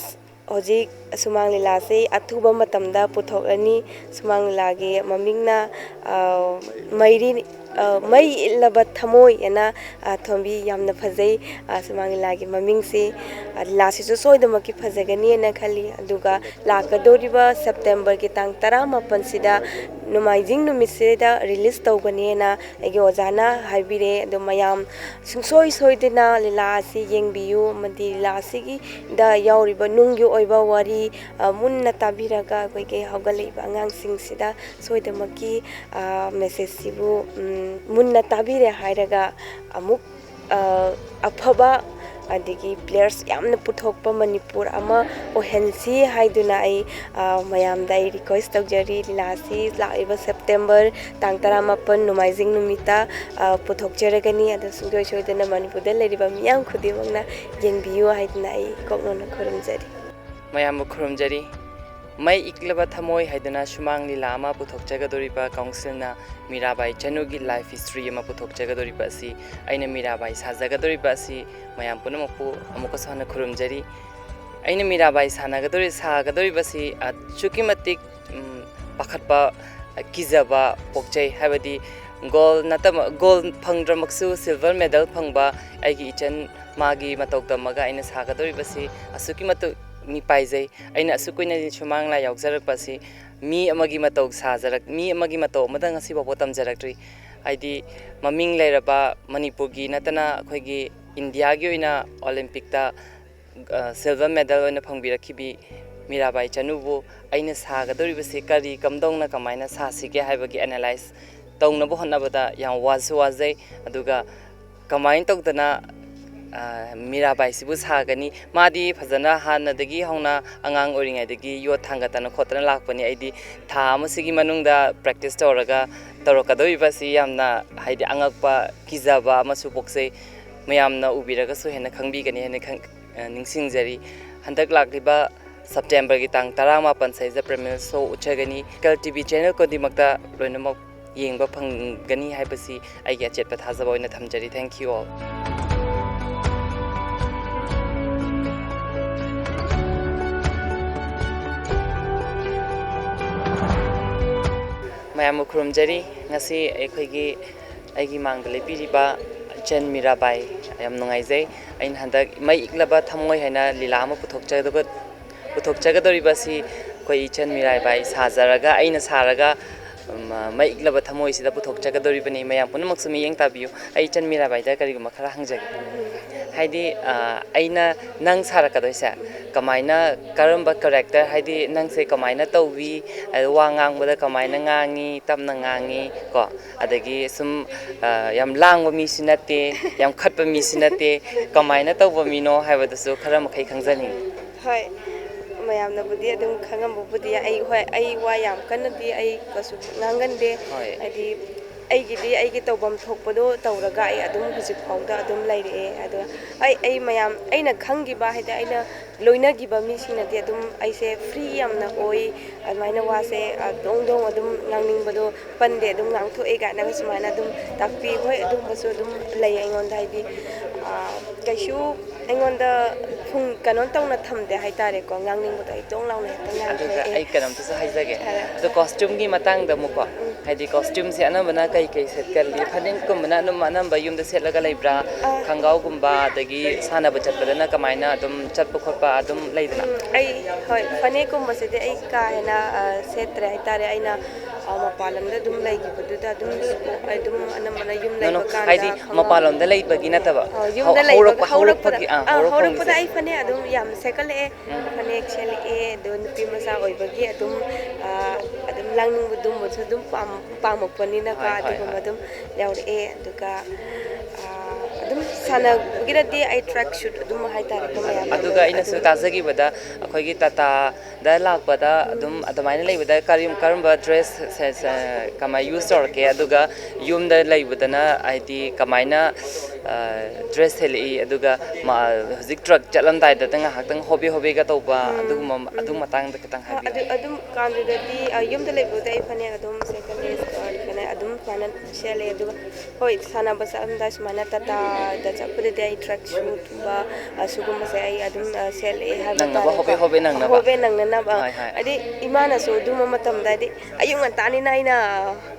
ꯍꯧꯖꯤꯛ ꯁꯨꯃꯥꯡ ꯂꯤꯂꯥꯁꯤ ꯑꯊꯨꯕ ꯃꯇꯝꯗ ꯄꯨꯊꯣꯛꯂꯅꯤ꯫ ꯁꯨꯃꯥꯡ ꯂꯤꯂꯥꯒꯤ ꯃꯃꯤꯡꯅ, ꯑ, ꯃꯩꯔꯤ, ꯑ, "ꯃꯩ ꯏꯠꯂꯕ ꯊꯃꯣꯏ" ꯑꯅ, ꯑ, ꯊꯣꯟꯕꯤ꯫ ꯌꯥꯝꯅ ꯐꯖꯩ, ꯑ, ꯁꯨꯃꯥꯡ ꯂꯤꯂꯥꯒꯤ ꯃꯃꯤꯡꯁꯤ꯫ ꯑ, ꯂꯤꯂꯥꯁꯤꯁꯨ ꯁꯣꯏꯗꯃꯛꯀꯤ ꯐꯖꯒꯅꯤꯅ ꯈꯜꯂꯤ꯫ ꯑꯗꯨꯒ ꯂꯥꯛꯀꯗꯧꯔꯤꯕ ꯁꯦꯞꯇꯦꯝꯕꯔꯒꯤ ꯇꯥꯡ ꯇꯔꯥꯃꯥꯄꯟꯁꯤꯗ, ꯅꯣꯡꯃꯥꯏꯖꯤꯡ ꯅꯨꯃꯤꯠꯁꯤꯗ ꯔꯤꯂꯤꯁ ꯇꯧꯒꯅꯤꯅ ꯑꯩꯒꯤ ꯑꯣꯖꯥꯅ ꯍꯥꯏꯕꯤꯔꯦ꯫ ꯑꯗꯣ ꯃꯌꯥꯝ ꯁꯨꯡꯁꯣꯏ ꯁꯣꯏꯗꯅ ꯂꯤꯂꯥ ꯑꯁꯤ ꯌꯦꯡꯕꯤꯌꯨ, ꯑꯃꯗꯤ ꯂꯤꯂꯥ ꯑꯁꯤꯒꯤꯗ ꯌꯥꯎꯔꯤꯕ ꯅꯨꯡꯒꯤ ꯑꯣꯏꯕ ꯋꯥꯔꯤ, ꯑ, ꯃꯨꯟꯅ ꯇꯥꯕꯤꯔꯒ ꯑꯩꯈꯣꯏꯒꯤ ꯍꯧꯒꯠꯂꯛꯏꯕ ꯑꯉꯥꯡꯁꯤꯡꯁꯤꯗ ꯁꯣꯏꯗꯃꯛꯀꯤ, ꯑ, ꯃꯦꯁꯦꯖꯁꯤꯕꯨ, ꯎꯝ, ꯃꯨꯟꯅ ꯇꯥꯕꯤꯔꯦ ꯍꯥꯏꯔꯒ ꯑꯃꯨꯛ, ꯑ, ꯑꯐꯕ, ꯑꯗꯒꯤ ꯄ꯭ꯂꯦꯌꯔꯁ ꯌꯥꯝꯅ ꯄꯨꯊꯣꯛꯄ ꯃꯅꯤꯄꯨꯔ ꯑꯃ ꯑꯣꯏꯍꯟꯁꯤ ꯍꯥꯏꯗꯨꯅ ꯑꯩ, ꯑ, ꯃꯌꯥꯝꯗ ꯑꯩ ꯔꯤꯀ꯭ꯋꯦꯁ ꯇꯧꯖꯔꯤ꯫ ꯂꯤꯂꯥ ꯑꯁꯤ ꯂꯥꯛꯂꯤꯕ ꯁꯦꯞꯇꯦꯝꯕꯔ ꯇꯥꯡ ꯇꯔꯥꯃꯥꯄꯟ, ꯅꯣꯡꯃꯥꯏꯖꯤꯡ ꯅꯨꯃꯤꯠꯇ, ꯑ, ꯄꯨꯊꯣꯛꯆꯔꯒꯅꯤ꯫ ꯑꯗꯨ ꯁꯨꯡꯁꯣꯏ ꯁꯣꯏꯗꯅ ꯃꯅꯤꯄꯨꯔꯗ ꯂꯩꯔꯤꯕ ꯃꯤꯌꯥꯝ ꯈꯨꯗꯤꯡꯃꯛꯅ ꯌꯦꯡꯕꯤꯌꯨ ꯍꯥꯏꯗꯨꯅ ꯑꯩ ꯏꯀꯣꯛꯅꯅ ꯈꯨꯔꯨꯝꯖꯔꯤ꯫ ꯃꯌꯥꯝꯕꯨ ꯈꯨꯔꯨꯝꯖꯔꯤ꯫ "ꯃꯩ ꯏꯛꯂꯕ ꯊꯃꯣꯏ" ꯍꯥꯏꯗꯨꯅ ꯁꯨꯃꯥꯡ ꯂꯤꯂꯥ ꯑꯃ ꯄꯨꯊꯣꯛꯆꯒꯗꯧꯔꯤꯕ ꯀꯥꯎꯟꯁꯤꯜꯅ ꯃꯤꯔꯥꯕꯥꯏ ꯆꯅꯨꯒꯤ ꯂꯥꯏꯐ ꯍꯤꯁꯇ꯭ꯔꯤ ꯑꯃ ꯄꯨꯊꯣꯛꯆꯒꯗꯧꯔꯤꯕ ꯑꯁꯤ, ꯑꯩꯅ ꯃꯤꯔꯥꯕꯥꯏ ꯁꯥꯖꯒꯗꯧꯔꯤꯕ ꯑꯁꯤ ꯃꯌꯥꯝ ꯄꯨꯝꯅꯃꯛꯄꯨ ꯑꯃꯨꯛꯀꯁꯨ ꯍꯟꯅ ꯈꯨꯔꯨꯝꯖꯔꯤ꯫ ꯑꯩꯅ ꯃꯤꯔꯥꯕꯥꯏ ꯁꯥꯟꯅꯒꯗꯧꯔꯤ-, ꯁꯥꯒꯗꯧꯔꯤꯕꯁꯤ ꯑꯁꯨꯛꯀꯤ ꯃꯇꯤꯛ, ꯎꯝ, ꯄꯥꯈꯠꯄ, ꯀꯤꯖꯕ ꯄꯣꯛꯆꯩ꯫ ꯍꯥꯏꯕꯗꯤ ꯒꯣꯜ ꯅꯠꯇꯕ, ꯒꯣꯜ ꯐꯪꯗ꯭ꯔꯃꯛꯁꯨ ꯁꯤꯜꯚꯔ ꯃꯦꯗꯜ ꯐꯪꯕ ꯑꯩꯒꯤ ꯏꯆꯟ, ꯃꯥꯒꯤ ꯃꯇꯧ ꯇꯝꯃꯒ ꯑꯩꯅ ꯁꯥꯒꯗꯧꯔꯤꯕꯁꯤ ꯑꯁꯨꯛꯀꯤ ꯃꯇꯤꯛ ꯃꯤꯄꯥꯏꯖꯩ꯫ ꯑꯩꯅ ꯑꯁꯨꯛ ꯀꯨꯏꯅ ꯁꯨꯃꯥꯡ ꯂꯤꯂꯥ ꯌꯥꯎꯖꯔꯛꯄ ꯑꯁꯤ ꯃꯤ ꯑꯃꯒꯤ ꯃꯇꯧ ꯁꯥꯖꯔꯛ-, ꯃꯤ ꯑꯃꯒꯤ ꯃꯇꯧ ꯑꯃꯇ ꯉꯁꯤ ꯐꯥꯎꯕ ꯇꯝꯖꯔꯛꯇ꯭ꯔꯤ꯫ ꯍꯥꯏꯗꯤ ꯃꯃꯤꯡ ꯂꯩꯔꯕ ꯃꯅꯤꯄꯨꯔꯒꯤ ꯅꯠꯇꯅ ꯑꯩꯈꯣꯏꯒꯤ ꯏꯟꯗꯤꯌꯥꯒꯤ ꯑꯣꯏꯅ ꯑꯣꯂꯦꯝꯄꯤꯛꯇ ꯑ, silver medal ꯑꯣꯏꯅ ꯐꯪꯕꯤꯔꯛꯈꯤꯕꯤ ꯃꯤꯔꯥꯕꯥꯏ ꯆꯅꯨꯕꯨ ꯑꯩꯅ ꯁꯥꯒꯗꯧꯔꯤꯕꯁꯤ ꯀꯔꯤ, ꯀꯝꯗꯧꯅ, ꯀꯃꯥꯏꯅ ꯁꯥꯁꯤꯒꯦ ꯍꯥꯏꯕꯒꯤ analyze ꯇꯧꯅꯕ ꯍꯣꯠꯅꯕꯗ ꯌꯥꯝ ꯋꯥꯁꯨ ꯋꯥꯖꯩ꯫ ꯑꯗꯨꯒ ꯀꯃꯥꯏꯅ ꯇꯧꯗꯅ, ꯑ, ꯃꯤꯔꯥꯕꯥꯏꯁꯤꯕꯨ ꯁꯥꯒꯅꯤ? ꯃꯥꯗꯤ ꯐꯖꯅ ꯍꯥꯟꯅꯗꯒꯤ ꯍꯧꯅ ꯑꯉꯥꯡ ꯑꯣꯏꯔꯤꯉꯩꯗꯒꯤ ꯌꯣꯠ ꯊꯥꯡꯒꯠꯇꯅ ꯈꯣꯠꯇꯅ ꯂꯥꯛꯄꯅꯤ꯫ ꯑꯩꯗꯤ ꯊꯥ ꯑꯃꯁꯤꯒꯤ ꯃꯅꯨꯡꯗ practice ꯇꯧꯔꯒ ꯇꯧꯔꯛꯀꯗꯧꯔꯤꯕꯁꯤ ꯌꯥꯝꯅ, ꯍꯥꯏꯗꯤ, ꯑꯉꯛꯄ, ꯀꯤꯖꯕ ꯑꯃꯁꯨ ꯄꯣꯛꯆꯩ꯫ ꯃꯌꯥꯝꯅ ꯎꯕꯤꯔꯒꯁꯨ ꯍꯦꯟꯅ ꯈꯪꯕꯤꯒꯅꯤ ꯍꯥꯏꯅ ꯈꯪ-, ꯑ, ꯅꯤꯡꯁꯤꯡꯖꯔꯤ꯫ ꯍꯟꯗꯛ ꯂꯥꯛꯂꯤꯕ Septemberꯒꯤ ꯇꯥꯡ ꯇꯔꯥꯃꯥꯄꯟ ꯁꯤꯗ premiere show ꯎꯠꯆꯒꯅꯤ꯫ ꯀꯜ ꯇꯤ ꯚꯤ channel ꯈꯨꯗꯤꯡꯃꯛꯇ ꯂꯣꯏꯅꯃꯛ ꯌꯦꯡꯕ ꯐꯪꯒꯅꯤ ꯍꯥꯏꯕꯁꯤ ꯑꯩꯒꯤ ꯑꯆꯦꯠꯄ ꯊꯥꯖꯕ ꯑꯣꯏꯅ ꯊꯝꯖꯔꯤ꯫ Thank you all. ꯃꯌꯥꯝꯕꯨ ꯈꯨꯔꯨꯝꯖꯔꯤ꯫ ꯉꯁꯤ ꯑꯩꯈꯣꯏꯒꯤ, ꯑꯩꯒꯤ ꯃꯥꯡꯗ ꯂꯦꯞꯄꯤꯔꯤꯕ ꯏꯆꯟ ꯃꯤꯔꯥꯕꯥꯏ, ꯌꯥꯝ ꯅꯨꯡꯉꯥꯏꯖꯩ꯫ ꯑꯩꯅ ꯍꯟꯗꯛ ꯃꯩ ꯏꯛꯂꯕ ꯊꯃꯣꯏ ꯍꯥꯏꯅ ꯂꯤꯂꯥ ꯑꯃ ꯄꯨꯊꯣꯛꯆꯒꯗꯕ, ꯄꯨꯊꯣꯛꯆꯒꯗꯧꯔꯤꯕ ꯑꯁꯤ ꯑꯩꯈꯣꯏ ꯏꯆꯟ ꯃꯤꯔꯥꯕꯥꯏ ꯁꯥꯖꯔꯒ, ꯑꯩꯅ ꯁꯥꯔꯒ, ꯎꯝ, ꯃꯩ ꯏꯛꯂꯕ ꯊꯃꯣꯏꯁꯤꯗ ꯄꯨꯊꯣꯛꯆꯒꯗꯧꯔꯤꯕꯅꯤ꯫ ꯃꯌꯥꯝ ꯄꯨꯝꯅꯃꯛꯁꯨ ꯃꯤꯠꯌꯦꯡ ꯇꯥꯕꯤꯌꯨ꯫ ꯑꯩ ꯏꯆꯟ ꯃꯤꯔꯥꯕꯥꯏꯗ ꯀꯔꯤꯒꯨꯝꯕ ꯈꯔ ꯍꯪꯖꯒꯦ꯫ ꯍꯥꯏꯗꯤ, ꯑ, ꯑꯩꯅ ꯅꯪ ꯁꯥꯔꯛꯀꯗꯣꯏꯁꯦ ꯀꯃꯥꯏꯅ, ꯀꯔꯝꯕ character, ꯍꯥꯏꯗꯤ ꯅꯪꯁꯦ ꯀꯃꯥꯏꯅ ꯇꯧꯋꯤ, ꯑꯗ ꯋꯥ ꯉꯥꯡꯕꯗ ꯀꯃꯥꯏꯅ ꯉꯥꯡꯉꯤ, ꯇꯞꯅ ꯉꯥꯡꯉꯤ, ꯀꯣ, ꯑꯗꯒꯤ ꯁꯨꯝ, ꯑ, ꯌꯥꯝ ꯂꯥꯡꯕ ꯃꯤꯁꯨ ꯅꯠꯇꯦ, ꯌꯥꯝ ꯈꯠꯄ ꯃꯤꯁꯨ ꯅꯠꯇꯦ, ꯀꯃꯥꯏꯅ ꯇꯧꯕ ꯃꯤꯅꯣ ꯍꯥꯏꯕꯗꯨꯁꯨ ꯈꯔ ꯃꯈꯩ ꯈꯪꯖꯅꯤꯡꯉꯤ꯫ ꯍꯣꯏ, ꯃꯌꯥꯝꯅꯕꯨꯗꯤ ꯑꯗꯨꯝ ꯈꯪꯉꯝꯕꯕꯨꯗꯤ ꯌꯥꯏ꯫ ꯑꯩ, ꯍꯣꯏ, ꯑꯩ ꯋꯥ ꯌꯥꯝ ꯀꯟꯅꯗꯤ ꯑꯩ ꯀꯩꯁꯨ ꯉꯥꯡꯒꯟꯗꯦ꯫ ꯍꯣꯏ꯫ ꯍꯥꯏꯗꯤ, ꯑꯩꯒꯤꯗꯤ ꯑꯩꯒꯤ ꯇꯧꯐꯝ ꯊꯣꯛꯄꯗꯣ ꯇꯧꯔꯒ ꯑꯩ ꯑꯗꯨꯝ ꯍꯧꯖꯤꯛ ꯐꯥꯎꯗ ꯑꯗꯨꯝ ꯂꯩꯔꯛꯑꯦ꯫ ꯑꯗꯣ ꯑꯩ, ꯑꯩ ꯃꯌꯥꯝ, ꯑꯩꯅ ꯈꯪꯈꯤꯕ, ꯍꯥꯏꯗꯤ, ꯑꯩꯅ ꯂꯣꯏꯅꯈꯤꯕ ꯃꯤꯁꯤꯡꯅꯗꯤ ꯑꯗꯨꯝ ꯑꯩꯁꯦ free ꯌꯥꯝꯅ ꯑꯣꯏ, ꯑꯗꯨꯃꯥꯏꯅ ꯋꯥꯁꯦ, ꯑ, ꯗꯣꯡ ꯗꯣꯡ ꯑꯗꯨꯝ ꯉꯥꯡꯅꯤꯡꯕꯗꯣ ꯄꯟꯗꯦ, ꯑꯗꯨꯝ ꯉꯥꯡꯊꯣꯛꯑꯦ ꯀꯥꯏꯅꯒ ꯁꯨꯃꯥꯏꯅ ꯑꯗꯨꯝ ꯇꯥꯛꯄꯤ꯫ ꯍꯣꯏ, ꯑꯗꯨꯒꯨꯝꯕꯁꯨ ꯑꯗꯨꯝ ꯂꯩ ꯑꯩꯉꯣꯟꯗ, ꯍꯥꯏꯗꯤ, ꯑ, ꯀꯩꯁꯨ ꯑꯩꯉꯣꯟꯗ ꯐꯨꯡ-, ꯀꯩꯅꯣ ꯇꯧꯅ ꯊꯝꯗꯦ ꯍꯥꯏꯇꯥꯔꯦꯀꯣ, ꯉꯥꯡꯅꯤꯡꯕꯗꯣ ꯑꯩ ꯗꯣꯡ ꯂꯥꯎꯅ ꯍꯦꯛꯇ ꯑꯗꯨꯒ ꯉꯥꯡꯊꯣꯛꯑꯦ꯫ ꯑꯩ ꯀꯩꯅꯣꯝꯇꯁꯨ ꯍꯥꯏꯖꯒꯦ꯫ ꯍꯥꯏꯔꯣ꯫ ꯑꯗꯣ costumeꯒꯤ ꯃꯇꯥꯡꯗ ꯑꯃꯨꯛꯀꯣ, ꯎꯝ꯫ ꯍꯥꯏꯗꯤ costumeꯁꯦ ꯑꯅꯝꯕꯅ ꯀꯩ ꯀꯩ ꯁꯦꯠꯀꯜꯂꯤ? ꯐꯅꯦꯛꯀꯨꯝꯕꯅ ꯑꯗꯨꯝ ꯑꯅꯝꯕ ꯌꯨꯝꯗ ꯁꯦꯠꯂꯒ ꯂꯩꯕ꯭ꯔꯥ? ꯑꯥ꯫ ꯈꯪꯒꯥꯎꯒꯨꯝꯕ, ꯑꯗꯒꯤ ꯁꯥꯟꯅꯕ ꯆꯠꯄꯗꯅ ꯀꯃꯥꯏꯅ ꯑꯗꯨꯝ ꯆꯠꯄ ꯈꯣꯠꯄ ꯑꯗꯨꯝ ꯂꯩꯗꯅ? ꯎꯝ, ꯑꯩ, ꯍꯣꯏ, ꯐꯅꯦꯛꯀꯨꯝꯕꯁꯤꯗꯤ ꯑꯩ ꯀꯥ ꯍꯦꯟꯅ, ꯑ, ꯁꯦꯠꯇ꯭ꯔꯦ ꯍꯥꯏꯇꯥꯔꯦ꯫ ꯑꯩꯅ, ꯑ, ꯃꯄꯥꯟ ꯂꯝꯗ ꯑꯗꯨꯝ ꯂꯩꯈꯤꯕꯗꯨꯗ ꯑꯗꯨꯝ, ꯑꯗꯨꯝ ꯑꯅꯝꯕꯅ ꯌꯨꯝ ꯅꯣ, ꯅꯣ, ꯂꯩꯕ ꯀꯥꯟꯗ ꯍꯥꯏꯗꯤ ꯈꯪꯒꯥꯎ-, ꯃꯄꯥꯟꯂꯣꯝꯗ ꯂꯩꯕꯒꯤ ꯅꯠꯇꯕ, ꯑ, ꯌꯨꯝꯗ ꯍꯧ-, ꯂꯩꯕ-, ꯍꯧꯔꯛꯄ-, ꯍꯧꯔꯛꯄꯒꯤ, ꯍꯧꯔꯛꯄꯗ-, ꯑꯥ, ꯑ, ꯍꯧꯔꯛꯐꯝꯒꯤꯁꯦ꯫ ꯍꯧꯔꯛꯄꯗ ꯑꯩ ꯐꯅꯦꯛ ꯑꯗꯨꯝ ꯌꯥꯝ ꯁꯦꯠꯀꯠꯂꯛꯑꯦ꯫ ꯎꯝ꯫ ꯐꯅꯦꯛ ꯁꯦꯠꯂꯛꯑꯦ, ꯑꯗꯣ ꯅꯨꯄꯤ ꯃꯆꯥ ꯑꯣꯏꯕꯒꯤ ꯑꯗꯨꯝ, ꯑ, ꯑꯗꯨꯝ ꯂꯥꯡꯅꯤꯡꯕ ꯑꯗꯨꯝꯕꯁꯨ ꯑꯗꯨꯝ ꯄꯥꯝ-, ꯄꯥꯝꯃꯛꯄꯅꯤꯅꯀꯣ, ꯍꯣꯏ, ꯍꯣꯏ, ꯑꯗꯨꯒꯨꯝꯕ ꯍꯣꯏ꯫ ꯑꯗꯨꯝ ꯌꯥꯎꯔꯛꯑꯦ꯫ ꯑꯗꯨꯒ, ꯑ, ꯑꯗꯨꯝ ꯁꯥꯟꯅꯕꯒꯤꯗꯗꯤ ꯑꯩ track suit ꯑꯗꯨꯝ ꯍꯥꯏꯇꯥꯔꯦꯀꯣ, ꯃꯌꯥꯝ ꯑꯗꯨꯒ ꯑꯗꯨꯝ ꯑꯩꯅꯁꯨ ꯑꯗꯨꯝ ꯇꯥꯖꯈꯤꯕꯗ ꯑꯩꯈꯣꯏꯒꯤ ꯇꯥꯇꯥꯗ ꯂꯥꯛꯄꯗ ꯎꯝ꯫ ꯑꯗꯨꯝ ꯑꯗꯨꯃꯥꯏꯅ ꯂꯩꯕꯗ ꯀꯔꯤ-, ꯀꯔꯝꯕ dress ꯁꯦ-, ꯁꯦ-, ꯀꯃꯥꯏ use ꯇꯧꯔꯛꯀꯦ? ꯑꯗꯨꯒ ꯌꯨꯝꯗ ꯂꯩꯕꯗꯅ ꯍꯥꯏꯗꯤ ꯀꯃꯥꯏꯅ, ꯑ, dress ꯁꯦꯠꯂꯛꯏ? ꯑꯗꯨꯒ ꯃ-, ꯍꯧꯖꯤꯛ truck ꯆꯠꯂꯝꯗꯥꯏꯗꯇ ꯉꯥꯏꯍꯥꯛꯇꯪ ꯍꯣꯕꯦ ꯍꯣꯕꯦꯒ ꯇꯧꯕ ꯎꯝ, ꯑꯗꯨꯒꯨꯝꯕ, ꯑꯗꯨ ꯎꯝ꯫ ꯃꯇꯥꯡꯗ ꯈꯤꯇꯪ ꯑ, ꯍꯥꯏꯕꯤꯌꯨ꯫ ꯑꯗꯨ, ꯑꯗꯨꯝ ꯀꯥꯟꯗꯨꯗꯗꯤ, ꯑ, ꯌꯨꯝꯗ ꯂꯩꯕꯗ ꯑꯩ ꯐꯅꯦꯛ ꯑꯗꯨꯝ ꯁꯦꯠꯀꯅꯤ, ꯑ, ꯀꯩꯅꯣ, ꯑꯗꯨꯝ ꯁꯨꯃꯥꯏꯅ ꯁꯦꯠꯂꯦ꯫ ꯑꯗꯨꯒ ꯍꯣꯏ, ꯁꯥꯟꯅꯕ ꯆꯠꯂꯝꯗꯥꯏ ꯁꯨꯃꯥꯏꯅ ꯇꯥꯇꯥꯗ ꯆꯠꯄꯗꯗꯤ ꯑꯩ track suit ꯀꯨꯝꯕ, ꯑ, ꯁꯤꯒꯨꯝꯕꯁꯦ ꯑꯩ ꯑꯗꯨꯝ, ꯑ, ꯁꯦꯠꯂꯛꯑꯦ ꯍꯥꯏꯕ ꯅꯪꯅꯕ ꯇꯥꯔꯦꯀꯣ꯫ ꯍꯣꯕꯦ ꯍꯣꯕꯦ ꯅꯪꯅꯕ꯫ ꯍꯣꯕꯦ ꯅꯪꯅꯅꯕ꯫ ꯍꯣꯏ, ꯍꯣꯏ꯫ ꯍꯥꯏꯗꯤ ꯏꯃꯥꯅꯁꯨ ꯑꯗꯨꯝꯕ ꯃꯇꯝꯗ ꯍꯥꯏꯗꯤ ꯑꯌꯨꯛ ꯉꯟꯇꯥꯅꯤꯅ ꯑꯩꯅ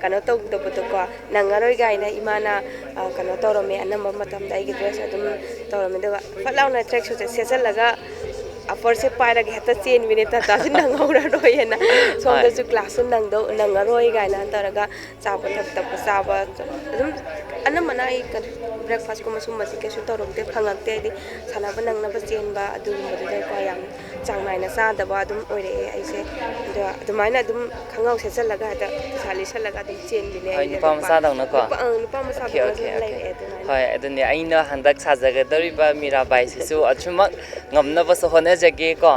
ꯀꯩꯅꯣ ꯇꯧꯗꯕꯗꯣꯀꯣ, ꯅꯪꯉꯔꯣꯏ ꯀꯥꯏꯅ ꯏꯃꯥꯅ, ꯑ, ꯀꯩꯅꯣ ꯇꯧꯔꯝꯃꯦ, ꯑꯅꯝꯕ ꯃꯇꯝꯗ ꯑꯩꯒꯤ dress ꯑꯗꯨꯝ ꯇꯧꯔꯝꯃꯦ꯫ ꯑꯗꯨꯒ ꯐꯠ ꯂꯥꯎꯅ track suitꯁꯦ ꯁꯦꯠꯆꯜꯂꯒ upperꯁꯦ ꯄꯥꯏꯔꯒ ꯍꯦꯛꯇ ꯆꯦꯟꯕꯤꯅꯦ, ꯇꯥꯇꯥꯁꯨ ꯅꯪꯍꯧꯔꯔꯣꯏꯅ꯫ ꯍꯣꯏ꯫ ꯁꯣꯝꯗꯁꯨ classꯁꯨ ꯅꯪꯗꯧ-, ꯅꯪꯉꯔꯣꯏ ꯀꯥꯏꯅ ꯇꯧꯔꯒ ꯆꯥꯕ ꯊꯛ-, ꯊꯛꯄ ꯆꯥꯕ ꯑꯗꯨꯝ ꯑꯅꯝꯕꯅ ꯑꯩ ꯀ-, breakfastꯀꯨꯝꯕ ꯁꯨꯝꯕꯁꯤ ꯀꯩꯁꯨ ꯇꯧꯔꯛꯇꯦ, ꯐꯪꯉꯛꯇꯦ꯫ ꯍꯥꯏꯗꯤ ꯁꯥꯟꯅꯕ ꯅꯪꯅꯕ ꯆꯦꯟꯕ ꯑꯗꯨꯒꯨꯝꯕꯗꯨꯗꯀꯣ ꯌꯥꯝ ꯆꯥꯡ ꯅꯥꯏꯅ ꯆꯥꯗꯕ ꯑꯗꯨꯝ ꯑꯣꯏꯔꯛꯑꯦ ꯑꯩꯁꯦ꯫ ꯑꯗꯣ ꯑꯗꯨꯃꯥꯏꯅ ꯑꯗꯨꯝ ꯈꯣꯡꯒ꯭ꯔꯥꯎ ꯁꯦꯠꯆꯜꯂꯒ ꯍꯦꯛꯇ ꯄꯩꯁꯥ ꯂꯤꯠꯁꯜꯂꯒ ꯑꯗꯨꯝ ꯆꯦꯟꯕꯤꯅꯦ ꯍꯣꯏ, ꯑꯩꯁꯦ꯫ ꯅꯨꯄꯥ ꯅꯨꯄꯥ-, ꯃꯆꯥꯗꯧꯅꯀꯣ? ꯅꯨꯄꯥ-, ꯑꯪ, ꯅꯨꯄꯥ ꯑꯣꯀꯦ, ꯃꯆꯥꯗꯧꯅꯁꯨ ꯑꯣꯀꯦ, ꯑꯣꯀꯦ꯫ ꯂꯩꯔꯛꯑꯦ ꯑꯗꯨꯃꯥꯏꯅ꯫ ꯍꯣꯏ, ꯑꯗꯨꯅꯦ ꯑꯩꯅ ꯍꯟꯗꯛ ꯁꯥꯖꯒꯗꯧꯔꯤꯕ ꯃꯤꯔꯥꯕꯥꯏꯁꯤꯁꯨ ꯑꯁꯨꯃꯛ ꯉꯝꯅꯕꯁꯨ ꯍꯣꯠꯅꯖꯒꯦꯀꯣ꯫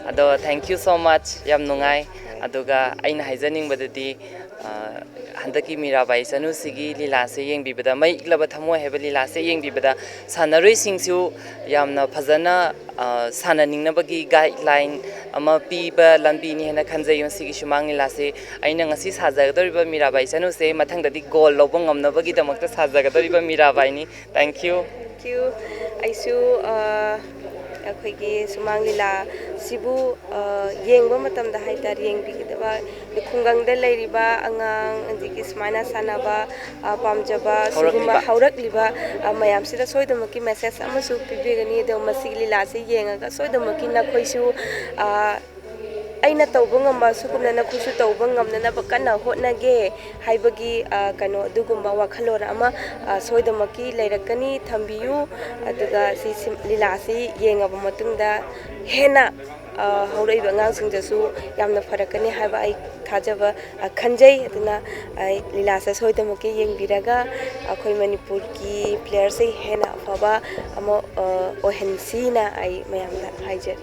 ꯑꯗꯣ thank you so much, ꯌꯥꯝ ꯅꯨꯡꯉꯥꯏ꯫ ꯑꯗꯨꯒ ꯑꯩꯅ ꯍꯥꯏꯖꯅꯤꯡꯕꯗꯗꯤ, ꯑ, ꯍꯟꯗꯛꯀꯤ ꯃꯤꯔꯥꯕꯥꯏ ꯆꯅꯨꯁꯤꯒꯤ ꯂꯤꯂꯥꯁꯦ ꯌꯦꯡꯕꯤꯕꯗ, ꯃꯩ ꯏꯛꯂꯕ ꯊꯃꯣꯏ ꯍꯥꯏꯕ ꯂꯤꯂꯥꯁꯦ ꯌꯦꯡꯕꯤꯕꯗ ꯁꯥꯟꯅꯔꯣꯏꯁꯤꯡꯁꯨ ꯌꯥꯝꯅ ꯐꯖꯅ, ꯑ, ꯁꯥꯟꯅꯅꯤꯡꯅꯕꯒꯤ guideline ꯑꯃ ꯄꯤꯕ ꯂꯝꯕꯤꯅꯤ ꯍꯥꯏꯅ ꯈꯟꯖꯩ ꯃꯁꯤꯒꯤ ꯁꯨꯃꯥꯡ ꯂꯤꯂꯥꯁꯦ꯫ ꯑꯩꯅ ꯉꯁꯤ ꯁꯥꯖꯒꯗꯧꯔꯤꯕ ꯃꯤꯔꯥꯕꯥꯏ ꯆꯅꯨꯁꯦ ꯃꯊꯪꯗꯗꯤ gold ꯂꯧꯕ ꯉꯝꯅꯕꯒꯤꯗꯃꯛꯇ ꯁꯥꯖꯒꯗꯧꯔꯤꯕ ꯃꯤꯔꯥꯕꯥꯏꯅꯤ꯫ Thank you꯫ Thank you꯫ ꯑꯩꯁꯨ, ꯑ, ꯑꯩꯈꯣꯏꯒꯤ ꯁꯨꯃꯥꯡ ꯂꯤꯂꯥꯁꯤꯕꯨ, ꯑ, ꯌꯦꯡꯕ ꯃꯇꯝꯗ ꯍꯥꯏꯇꯥꯔꯦ, ꯌꯦꯡꯕꯤꯒꯗꯕ ꯈꯨꯡꯒꯪꯗ ꯂꯩꯔꯤꯕ ꯑꯉꯥꯡ, ꯑꯗꯒꯤ ꯁꯨꯃꯥꯏꯅ ꯁꯥꯟꯅꯕ, ꯑ, ꯄꯥꯝꯖꯕ, ꯁꯤꯒꯨꯝꯕ ꯍꯧꯔꯛꯂꯤꯕ꯫ ꯍꯧꯔꯛꯂꯤꯕ, ꯑ, ꯃꯌꯥꯝꯁꯤꯗ ꯁꯣꯏꯗꯅꯃꯛꯀꯤ message ꯑꯃꯁꯨ ꯄꯤꯕꯤꯒꯅꯤ꯫ ꯑꯗꯣ ꯃꯁꯤꯒꯤ ꯂꯤꯂꯥꯁꯤ ꯌꯦꯡꯉꯒ ꯁꯣꯏꯗꯅꯃꯛꯀꯤ ꯅꯈꯣꯏꯁꯨ, ꯑ, ꯑꯩꯅ ꯇꯧꯕ ꯉꯝꯕ ꯑꯁꯨꯒꯨꯝꯅ ꯅꯈꯣꯏꯁꯨ ꯇꯧꯕ ꯉꯝꯅꯅꯕ ꯀꯟꯅ ꯍꯣꯠꯅꯒꯦ ꯍꯥꯏꯕꯒꯤ, ꯑ, ꯀꯩꯅꯣ, ꯑꯗꯨꯒꯨꯝꯕ ꯋꯥꯈꯜꯂꯣꯟ ꯑꯃ, ꯑ, ꯁꯣꯏꯗꯅꯃꯛꯀꯤ ꯂꯩꯔꯛꯀꯅꯤ, ꯊꯝꯕꯤꯌꯨ꯫ ꯑꯗꯨꯒ ꯁꯤ ꯁꯤꯝ-, ꯂꯤꯂꯥꯁꯤ ꯌꯦꯡꯉꯕ ꯃꯇꯨꯡꯗ ꯍꯦꯟꯅ, ꯑ, ꯍꯧꯔꯛꯏꯕ ꯑꯉꯥꯡꯁꯤꯡꯗꯁꯨ ꯌꯥꯝꯅ ꯐꯔꯛꯀꯅꯤ ꯍꯥꯏꯕ ꯑꯩ ꯊꯥꯖꯕ, ꯑ, ꯈꯟꯖꯩ꯫ ꯑꯗꯨꯅ ꯑꯩ ꯂꯤꯂꯥꯁꯦ ꯁꯣꯏꯗꯅꯃꯛꯀꯤ ꯌꯦꯡꯕꯤꯔꯒ ꯑꯩꯈꯣꯏ ꯃꯅꯤꯄꯨꯔꯒꯤ playerꯁꯦ ꯍꯦꯟꯅ ꯑꯐꯕ ꯑꯃ, ꯑ, ꯑꯣꯏꯍꯟꯁꯤꯅ ꯑꯩ ꯃꯌꯥꯝꯗ ꯍꯥꯏꯖꯔꯤ꯫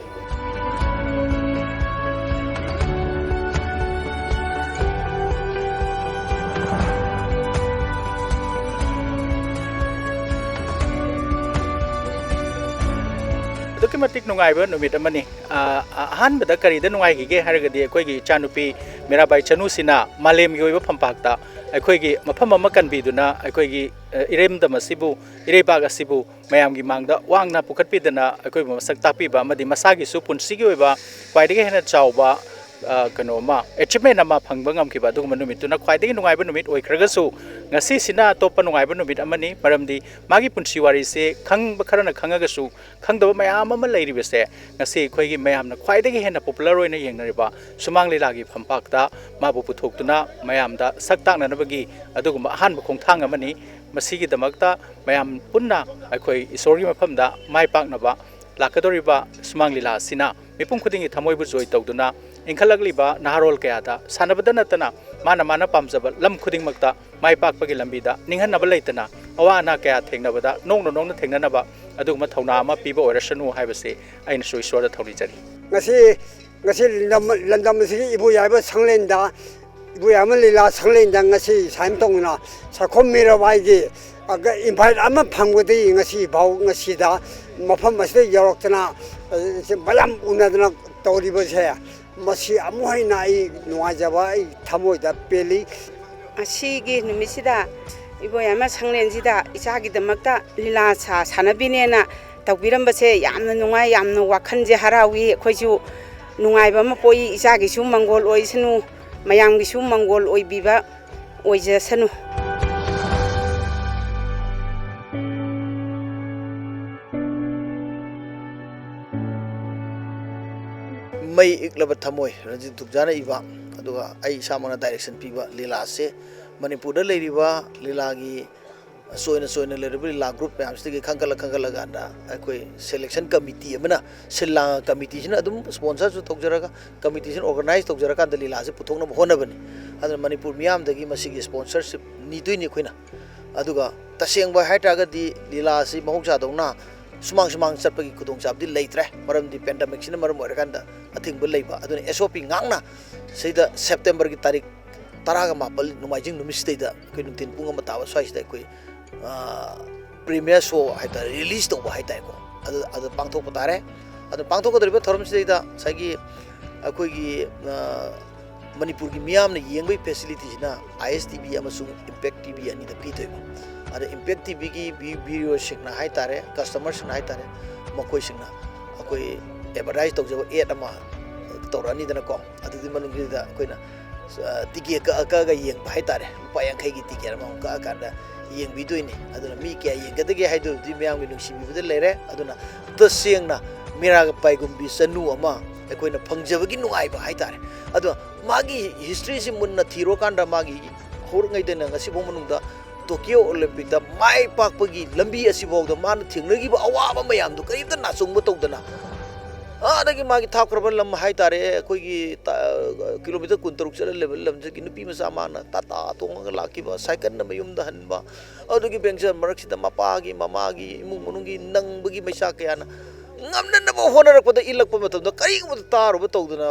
ꯑꯗꯨꯛꯀꯤ ꯃꯇꯤꯛ ꯅꯨꯡꯉꯥꯏꯕ ꯅꯨꯃꯤꯠ ꯑꯃꯅꯤ꯫ ꯑ, ꯑꯍꯥꯟꯕꯗ ꯀꯔꯤꯗ ꯅꯨꯡꯉꯥꯏꯈꯤꯒꯦ ꯍꯥꯏꯔꯒꯗꯤ, ꯑꯩꯈꯣꯏꯒꯤ ꯏꯆꯥꯅꯨꯄꯤ ꯃꯤꯔꯥꯕꯥꯏ ꯆꯅꯨꯁꯤꯅ ꯃꯥꯂꯦꯝꯒꯤ ꯑꯣꯏꯕ ꯐꯝꯄꯥꯛꯇ ꯑꯩꯈꯣꯏꯒꯤ ꯃꯐꯝ ꯑꯃ ꯀꯟꯕꯤꯗꯨꯅ, ꯑꯩꯈꯣꯏꯒꯤ, ꯑ, ꯏꯔꯝꯗꯝ ꯑꯁꯤꯕꯨ, ꯏꯔꯩꯕꯥꯛ ꯑꯁꯤꯕꯨ ꯃꯌꯥꯝꯒꯤ ꯃꯥꯡꯗ ꯋꯥꯡꯅ ꯄꯨꯈꯠꯄꯤꯗꯅ ꯑꯩꯈꯣꯏꯕꯨ ꯃꯁꯛ ꯇꯥꯛꯄꯤꯕ ꯑꯃꯗꯤ ꯃꯁꯥꯒꯤꯁꯨ ꯄꯨꯟꯁꯤꯒꯤ ꯑꯣꯏꯕ ꯈ꯭ꯋꯥꯏꯗꯒꯤ ꯍꯦꯟꯅ ꯆꯥꯎꯕ, ꯑ, ꯀꯩꯅꯣ ꯑꯃ, achievement ꯑꯃ ꯐꯪꯕ ꯉꯝꯈꯤꯕ ꯑꯗꯨꯒꯨꯝꯕ ꯅꯨꯃꯤꯠꯇꯨꯅ ꯈ꯭ꯋꯥꯏꯗꯒꯤ ꯅꯨꯡꯉꯥꯏꯕ ꯅꯨꯃꯤꯠ ꯑꯣꯏꯈ꯭ꯔꯒꯁꯨ, ꯉꯁꯤꯁꯤꯅ ꯑꯇꯣꯞꯄ ꯅꯨꯡꯉꯥꯏꯕ ꯅꯨꯃꯤꯠ ꯑꯃꯅꯤ꯫ ꯃꯔꯝꯗꯤ ꯃꯥꯒꯤ ꯄꯨꯟꯁꯤ ꯋꯥꯔꯤꯁꯦ ꯈꯪꯕ ꯈꯔꯅ ꯈꯪꯉꯒꯁꯨ, ꯈꯪꯗꯕ ꯃꯌꯥꯝ ꯑꯃ ꯂꯩꯔꯤꯕꯁꯦ, ꯉꯁꯤ ꯑꯩꯈꯣꯏꯒꯤ ꯃꯌꯥꯝꯅ ꯈ꯭ꯋꯥꯏꯗꯒꯤ ꯍꯦꯟꯅ popular ꯑꯣꯏꯅ ꯌꯦꯡꯅꯔꯤꯕ ꯁꯨꯃꯥꯡ ꯂꯤꯂꯥꯒꯤ ꯐꯝꯄꯥꯛꯇ ꯃꯥꯕꯨ ꯄꯨꯊꯣꯛꯇꯨꯅ ꯃꯌꯥꯝꯗ ꯁꯛ ꯇꯥꯛꯅꯅꯕꯒꯤ ꯑꯗꯨꯒꯨꯝꯕ ꯑꯍꯥꯟꯕ ꯈꯣꯡꯊꯥꯡ ꯑꯃꯅꯤ꯫ ꯃꯁꯤꯒꯤꯗꯃꯛꯇ ꯃꯌꯥꯝ ꯄꯨꯟꯅ ꯑꯩꯈꯣꯏ ꯏꯁꯣꯔꯒꯤ ꯃꯐꯝꯗ ꯃꯥꯏ ꯄꯥꯛꯅꯕ ꯂꯥꯛꯀꯗꯧꯔꯤꯕ ꯁꯨꯃꯥꯡ ꯂꯤꯂꯥ ꯑꯁꯤꯅ ꯃꯤꯄꯨꯝ ꯈꯨꯗꯤꯡꯒꯤ ꯊꯃꯣꯏꯕꯨ ꯖꯣꯏ ꯇꯧꯗꯨꯅ, ꯏꯟꯈꯠꯂꯛꯂꯤꯕ ꯅꯍꯥꯔꯣꯜ ꯀꯌꯥꯗ ꯁꯥꯟꯅꯕꯗ ꯅꯠꯇꯅ ꯃꯥꯅ ꯃꯥꯅ ꯄꯥꯝꯖꯕ ꯂꯝ ꯈꯨꯗꯤꯡꯃꯛꯇ ꯃꯥꯏ ꯄꯥꯛꯄꯒꯤ ꯂꯝꯕꯤꯗ ꯅꯤꯡꯍꯟꯅꯕ ꯂꯩꯇꯅ, ꯑꯋꯥ ꯑꯅꯥ ꯀꯌꯥ ꯊꯦꯡꯅꯕꯗ ꯅꯣꯛꯅ ꯅꯣꯛꯅ ꯊꯦꯡꯅꯅꯕ ꯑꯗꯨꯒꯨꯝꯕ ꯊꯧꯅꯥ ꯑꯃ ꯄꯤꯕ ꯑꯣꯏꯔꯁꯅꯨ ꯍꯥꯏꯕꯁꯤ ꯑꯩꯅꯁꯨ ꯏꯁꯣꯔꯗ ꯊꯧꯅꯤꯖꯔꯤ꯫ ꯉꯁꯤ, ꯉꯁꯤ ꯂꯝꯗꯝ, ꯂꯝꯗꯝ ꯑꯁꯤꯒꯤ ꯏꯕꯣꯌꯥꯏꯃ ꯁꯪꯂꯦꯟꯗ, ꯏꯕꯣꯌꯥꯏꯃ ꯂꯤꯂꯥ ꯁꯪꯂꯦꯟꯗ ꯉꯁꯤ ꯁꯨꯃꯥꯏꯅ ꯇꯧꯗꯅ ꯁꯛꯈꯣꯝ ꯃꯤꯔꯥꯕꯥꯏꯒꯤ, ꯑ, invite ꯑꯃ ꯐꯪꯕꯗꯒꯤ ꯉꯁꯤ ꯐꯥꯎ, ꯉꯁꯤꯗ ꯃꯐꯝ ꯑꯁꯤꯗ ꯌꯧꯔꯛꯇꯅ, ꯑ, ꯃꯌꯥꯝ ꯎꯅꯗꯅ ꯇꯧꯔꯤꯕꯁꯦ, ꯃꯁꯤ ꯑꯃꯨꯛ ꯍꯦꯟꯅ ꯑꯩ ꯅꯨꯡꯉꯥꯏꯖꯕ ꯑꯩ ꯊꯃꯣꯏꯗ ꯄꯦꯜꯂꯤ꯫ ꯉꯁꯤꯒꯤ ꯅꯨꯃꯤꯠꯁꯤꯗ ꯏꯕꯣꯌꯥꯏꯃ ꯁꯪꯂꯦꯟꯁꯤꯗ ꯏꯆꯥꯒꯤꯗꯃꯛꯇ ꯂꯤꯂꯥ ꯁꯥ-, ꯁꯥꯟꯅꯕꯤꯅꯦꯅ ꯇꯧꯕꯤꯔꯝꯕꯁꯦ ꯌꯥꯝꯅ ꯅꯨꯡꯉꯥꯏ, ꯌꯥꯝꯅ ꯋꯥꯈꯜꯁꯦ ꯍꯔꯥꯎꯏ꯫ ꯑꯩꯈꯣꯏꯁꯨ ꯅꯨꯡꯉꯥꯏꯕ ꯑꯃ ꯄꯣꯛꯏ, ꯏꯆꯥꯒꯤꯁꯨ ꯃꯪꯒꯣꯜ ꯑꯣꯏꯁꯅꯨ, ꯃꯌꯥꯝꯒꯤꯁꯨ ꯃꯪꯒꯣꯜ ꯑꯣꯏꯕꯤꯕ ꯑꯣꯏꯖꯁꯅꯨ꯫ ꯑꯩ ꯏꯛꯂꯕ ꯊꯃꯣꯏ ꯔꯟꯖꯤꯠ ꯊꯨꯛꯖꯥꯅ ꯏꯕ, ꯑꯗꯨꯒ ꯑꯩ ꯏꯁꯥꯃꯛꯅ ꯗꯥꯏꯔꯦꯛꯁꯟ ꯄꯤꯕ ꯂꯤꯂꯥꯁꯦ ꯃꯅꯤꯄꯨꯔꯗ ꯂꯩꯔꯤꯕ ꯂꯤꯂꯥꯒꯤ ꯆꯣꯏꯅ ꯆꯣꯏꯅ ꯂꯩꯔꯤꯕ ꯂꯤꯂꯥ ꯒ꯭ꯔꯨꯞ ꯃꯌꯥꯝꯁꯤꯗꯒꯤ ꯈꯟꯒꯠꯂ ꯈꯟꯒꯠꯂꯀꯥꯟꯗ ꯑꯩꯈꯣꯏ ꯁꯦꯂꯦꯛꯁꯟ ꯀꯃꯤꯇꯤ ꯑꯃꯅ ꯁꯤꯜ ꯂꯥꯡꯉ, ꯀꯃꯤꯇꯤꯁꯤꯅ ꯑꯗꯨꯝ ꯁ꯭ꯄꯣꯟꯁꯔꯁꯨ ꯇꯧꯖꯔꯒ, ꯀꯃꯤꯇꯤꯁꯤꯅ ꯑꯣꯔꯒꯅꯥꯏꯁ ꯇꯧꯖꯔꯀꯥꯟꯗ ꯂꯤꯂꯥꯁꯦ ꯄꯨꯊꯣꯛꯅꯕ ꯍꯣꯠꯅꯕꯅꯤ꯫ ꯑꯗꯨꯅ ꯃꯅꯤꯄꯨꯔ ꯃꯤꯌꯥꯝꯗꯒꯤ ꯃꯁꯤꯒꯤ ꯁ꯭ꯄꯣꯟꯁꯔꯁꯤꯞ ꯅꯤꯗꯣꯏꯅꯤ ꯑꯩꯈꯣꯏꯅ꯫ ꯑꯗꯨꯒ ꯇꯁꯦꯡꯕ ꯍꯥꯏꯇꯥꯔꯒꯗꯤ ꯂꯤꯂꯥ ꯑꯁꯤ ꯃꯍꯧꯁꯥꯗꯧꯅ ꯁꯨꯃꯥꯡ ꯁꯨꯃꯥꯡ ꯆꯠꯄꯒꯤ ꯈꯨꯗꯣꯡꯆꯥꯕꯗꯤ ꯂꯩꯇ꯭ꯔꯦ, ꯃꯔꯝꯗꯤ ꯄꯦꯟꯗꯃꯤꯛꯁꯤꯅ ꯃꯔꯝ ꯑꯣꯏꯔꯀꯥꯟꯗ ꯑꯊꯤꯡꯕ ꯂꯩꯕ꯫ ꯑꯗꯨꯅ ꯑꯦꯁ ꯑꯣ ꯄꯤ ꯉꯥꯛꯅ ꯁꯤꯗ ꯁꯦꯞꯇꯦꯝꯕꯔꯒꯤ ꯇꯥꯔꯤꯛ ꯇꯔꯥꯒ ꯃꯥꯄꯜ ꯅꯣꯡꯃꯥꯏꯖꯤꯡ ꯅꯨꯃꯤꯠꯁꯤꯗꯩꯗ ꯑꯩꯈꯣꯏ ꯅꯨꯡꯊꯤꯟ ꯄꯨꯡ ꯑꯃ ꯇꯥꯕ ꯁ꯭ꯋꯥꯏꯁꯤꯗ ꯑꯩꯈꯣꯏ ꯄ꯭ꯔꯤꯃꯤꯌꯔ ꯁꯣ ꯍꯥꯏꯇꯥꯔꯦ, ꯔꯤꯂꯤꯁ ꯇꯧꯕ ꯍꯥꯏꯇꯥꯔꯦꯀꯣ, ꯑꯗꯨ ꯑꯗꯨ ꯄꯥꯡꯊꯣꯛꯄ ꯇꯥꯔꯦ꯫ ꯑꯗꯨ ꯄꯥꯡꯊꯣꯛꯀꯗꯧꯔꯤꯕ ꯊꯧꯔꯝꯁꯤꯗꯩꯗ ꯉꯁꯥꯏꯒꯤ ꯑꯩꯈꯣꯏꯒꯤ ꯃꯅꯤꯄꯨꯔꯒꯤ ꯃꯤꯌꯥꯝꯅ ꯌꯦꯡꯕꯒꯤ ꯐꯦꯁꯤꯂꯤꯇꯤꯁꯤꯅ ꯑꯥꯏ ꯑꯦꯁ ꯇꯤ ꯚꯤ ꯑꯃꯁꯨꯡ ꯏꯝꯄꯦꯛ ꯇꯤ ꯚꯤ ꯑꯅꯤꯗ ꯄꯤꯗꯣꯏꯕ꯫ ꯑꯗ ꯏꯝꯄꯦꯛ ꯇꯤ ꯚꯤꯒꯤ ꯚ꯭ꯌꯨ ꯚ꯭ꯌꯨꯋꯔꯁꯤꯡꯅ ꯍꯥꯏꯇꯥꯔꯦ, ꯀꯁꯇꯃꯔꯁꯤꯡꯅ ꯍꯥꯏꯇꯥꯔꯦ, ꯃꯈꯣꯏꯁꯤꯡꯅ ꯑꯩꯈꯣꯏ ꯑꯦꯗꯚꯔꯇꯥꯏꯁ ꯇꯧꯖꯕ ꯑꯦꯗ ꯑꯃ ꯇꯧꯔꯛꯑꯅꯤꯗꯅꯀꯣ꯫ ꯑꯗꯨꯒꯤ ꯃꯅꯨꯡꯁꯤꯗ ꯑꯩꯈꯣꯏꯅ ꯇꯤꯀꯦꯠ ꯀꯛꯑ ꯀꯛꯑꯒ ꯌꯦꯡꯕ ꯍꯥꯏꯇꯥꯔꯦ, ꯂꯨꯄꯥ ꯌꯥꯡꯈꯩꯒꯤ ꯇꯤꯀꯦꯠ ꯑꯃꯃꯝ ꯀꯛꯑꯀꯥꯟꯗ ꯌꯦꯡꯕꯤꯗꯣꯏꯅꯤ꯫ ꯑꯗꯨꯅ ꯃꯤ ꯀꯌꯥ ꯌꯦꯡꯒꯗꯒꯦ ꯍꯥꯏꯗꯨꯕꯨꯗꯤ ꯃꯌꯥꯝꯒꯤ ꯅꯨꯡꯁꯤꯕꯤꯕꯗ ꯂꯩꯔꯦ꯫ ꯑꯗꯨꯅ ꯇꯁꯦꯡꯅ ꯃꯤꯔꯥꯒ ꯄꯥꯏꯒꯨꯝꯕꯤ ꯆꯅꯨ ꯑꯃ ꯑꯩꯈꯣꯏꯅ ꯐꯪꯖꯕꯒꯤ ꯅꯨꯡꯉꯥꯏꯕ ꯍꯥꯏꯇꯥꯔꯦ꯫ ꯑꯗꯣ ꯃꯥꯒꯤ ꯍꯤꯁꯇ꯭ꯔꯤꯁꯤ ꯃꯨꯟꯅ ꯊꯤꯔꯨꯔꯀꯥꯟꯗ ꯃꯥꯒꯤ ꯍꯧꯔꯛꯉꯩꯗꯅ ꯉꯁꯤꯐꯥꯎ ꯃꯅꯨꯡꯗ ꯇꯣꯀꯤꯌꯣ ꯑꯣꯂꯦꯝꯄꯤꯛꯇ ꯃꯥꯏ ꯄꯥꯛꯄꯒꯤ ꯂꯝꯕꯤ ꯑꯁꯤꯐꯥꯎꯗ ꯃꯥꯅ ꯊꯦꯡꯅꯈꯤꯕ ꯑꯋꯥꯕ ꯃꯌꯥꯝꯗꯣ ꯀꯔꯤꯝꯇ ꯅꯥꯆꯨꯡꯕ ꯇꯧꯗꯅ, ꯑꯥꯗꯒꯤ ꯃꯥꯒꯤ ꯊꯥꯞꯈ꯭ꯔꯕ ꯂꯝ ꯍꯥꯏꯇꯥꯔꯦ, ꯑꯩꯈꯣꯏꯒꯤ ꯇ-, ꯀꯤꯂꯣꯃꯤꯇꯔ ꯀꯨꯟꯇꯔꯨꯛ ꯆꯠꯂ ꯂꯩꯕ ꯂꯝꯁꯤꯒꯤ ꯅꯨꯄꯤ ꯃꯆꯥ ꯃꯥꯅ ꯇꯥꯇꯥ ꯇꯣꯡꯉꯒ ꯂꯥꯛꯈꯤꯕ, ꯁꯥꯏꯀꯜꯅ ꯃꯌꯨꯝꯗ ꯍꯟꯕ, ꯑꯗꯨꯒꯤ ꯚꯦꯟꯆꯔ ꯃꯔꯛꯁꯤꯗ ꯃꯄꯥꯒꯤ, ꯃꯃꯥꯒꯤ, ꯏꯃꯨꯡ ꯃꯅꯨꯡꯒꯤ ꯅꯪꯕꯒꯤ ꯃꯩꯁꯥ ꯀꯌꯥꯅ ꯉꯝꯅꯅꯕ ꯍꯣꯠꯅꯔꯛꯄꯗ, ꯏꯜꯂꯛꯄ ꯃꯇꯝꯗ ꯀꯔꯤꯒꯨꯝꯕꯗ ꯇꯥꯔꯨꯕ ꯇꯧꯗꯅ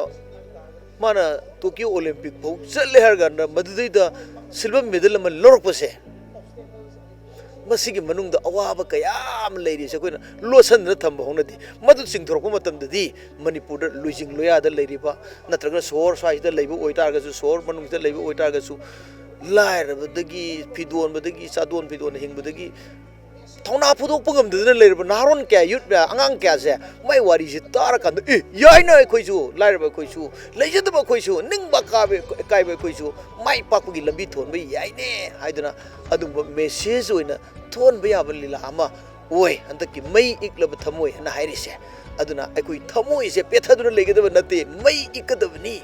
ꯃꯥꯅ ꯇꯣꯀꯤꯌꯣ ꯑꯣꯂꯦꯝꯄꯤꯛ ꯐꯥꯎ ꯆꯠꯂꯦ ꯍꯥꯏꯔ ꯀꯥꯟꯗ ꯃꯗꯨꯗꯩꯗ ꯁꯤꯜꯚꯔ ꯃꯦꯗꯜ ꯑꯃ ꯂꯧꯔꯛꯄꯁꯦ, ꯃꯁꯤꯒꯤ ꯃꯅꯨꯡꯗ ꯑꯋꯥꯕ ꯀꯌꯥ ꯑꯃ ꯂꯩꯔꯤꯁꯦ ꯑꯩꯈꯣꯏꯅ ꯂꯣꯠꯁꯤꯟꯗꯅ ꯊꯝꯕ ꯍꯧꯅꯗꯦ꯫ ꯃꯗꯨ ꯆꯤꯡꯊꯣꯔꯛꯄ ꯃꯇꯝꯗꯗꯤ ꯃꯅꯤꯄꯨꯔꯗ ꯂꯣꯏꯖꯤꯡ ꯂꯣꯌꯥꯗ ꯂꯩꯔꯤꯕ ꯅꯠꯇ꯭ꯔꯒ ꯁꯣꯍꯣꯔ ꯁ꯭ꯋꯥꯏꯁꯤꯗ ꯂꯩꯕ ꯑꯣꯏꯇꯥꯔꯒꯁꯨ, ꯁꯣꯍꯣꯔ ꯃꯅꯨꯡꯁꯤꯗ ꯂꯩꯕ ꯑꯣꯏꯇꯥꯔꯒꯁꯨ, ꯂꯥꯏꯔꯕꯗꯒꯤ, ꯐꯤꯗꯣꯟꯕꯗꯒꯤ, ꯆꯥꯗꯣꯟ ꯐꯤꯗꯣꯟ ꯍꯤꯡꯕꯗꯒꯤ ꯊꯧꯅꯥ ꯐꯨꯗꯣꯛꯄ ꯉꯝꯗꯗꯅ ꯂꯩꯔꯕ ꯅꯍꯥꯔꯣꯟ ꯀꯌꯥ, ꯌꯨꯠ ꯃꯌꯥꯝ, ꯑꯉꯥꯡ ꯀꯌꯥꯁꯦ ꯃꯥꯏ ꯋꯥꯔꯤꯁꯦ ꯇꯥꯔꯀꯥꯟꯗ, "ꯑꯦ, ꯌꯥꯏꯅ ꯑꯩꯈꯣꯏꯁꯨ, ꯂꯥꯏꯔꯕ ꯑꯩꯈꯣꯏꯁꯨ, ꯂꯩꯖꯗꯕ ꯑꯩꯈꯣꯏꯁꯨ, ꯅꯤꯡꯕ ꯀꯥꯕ, ꯀꯥꯏꯕ ꯑꯩꯈꯣꯏꯁꯨ ꯃꯥꯏ ꯄꯥꯛꯄꯒꯤ ꯂꯝꯕꯤ ꯊꯣꯟꯕ ꯌꯥꯏꯅꯦ" ꯍꯥꯏꯗꯅ ꯑꯗꯨꯝꯕ ꯃꯦꯁꯦꯖ ꯑꯣꯏꯅ ꯊꯣꯟꯕ ꯌꯥꯕ ꯂꯤꯂꯥ ꯑꯃ ꯑꯣꯏ ꯍꯟꯗꯛꯀꯤ ꯃꯩ ꯏꯛꯂꯕ ꯊꯃꯣꯏ ꯍꯥꯏꯅ ꯍꯥꯏꯔꯤꯁꯦ꯫ ꯑꯗꯨꯅ ꯑꯩꯈꯣꯏ ꯊꯃꯣꯏꯁꯦ ꯄꯦꯠꯊꯗꯨꯅ ꯂꯩꯒꯗꯕ ꯅꯠꯇꯦ, ꯃꯩ ꯏꯛꯀꯗꯕꯅꯤ꯫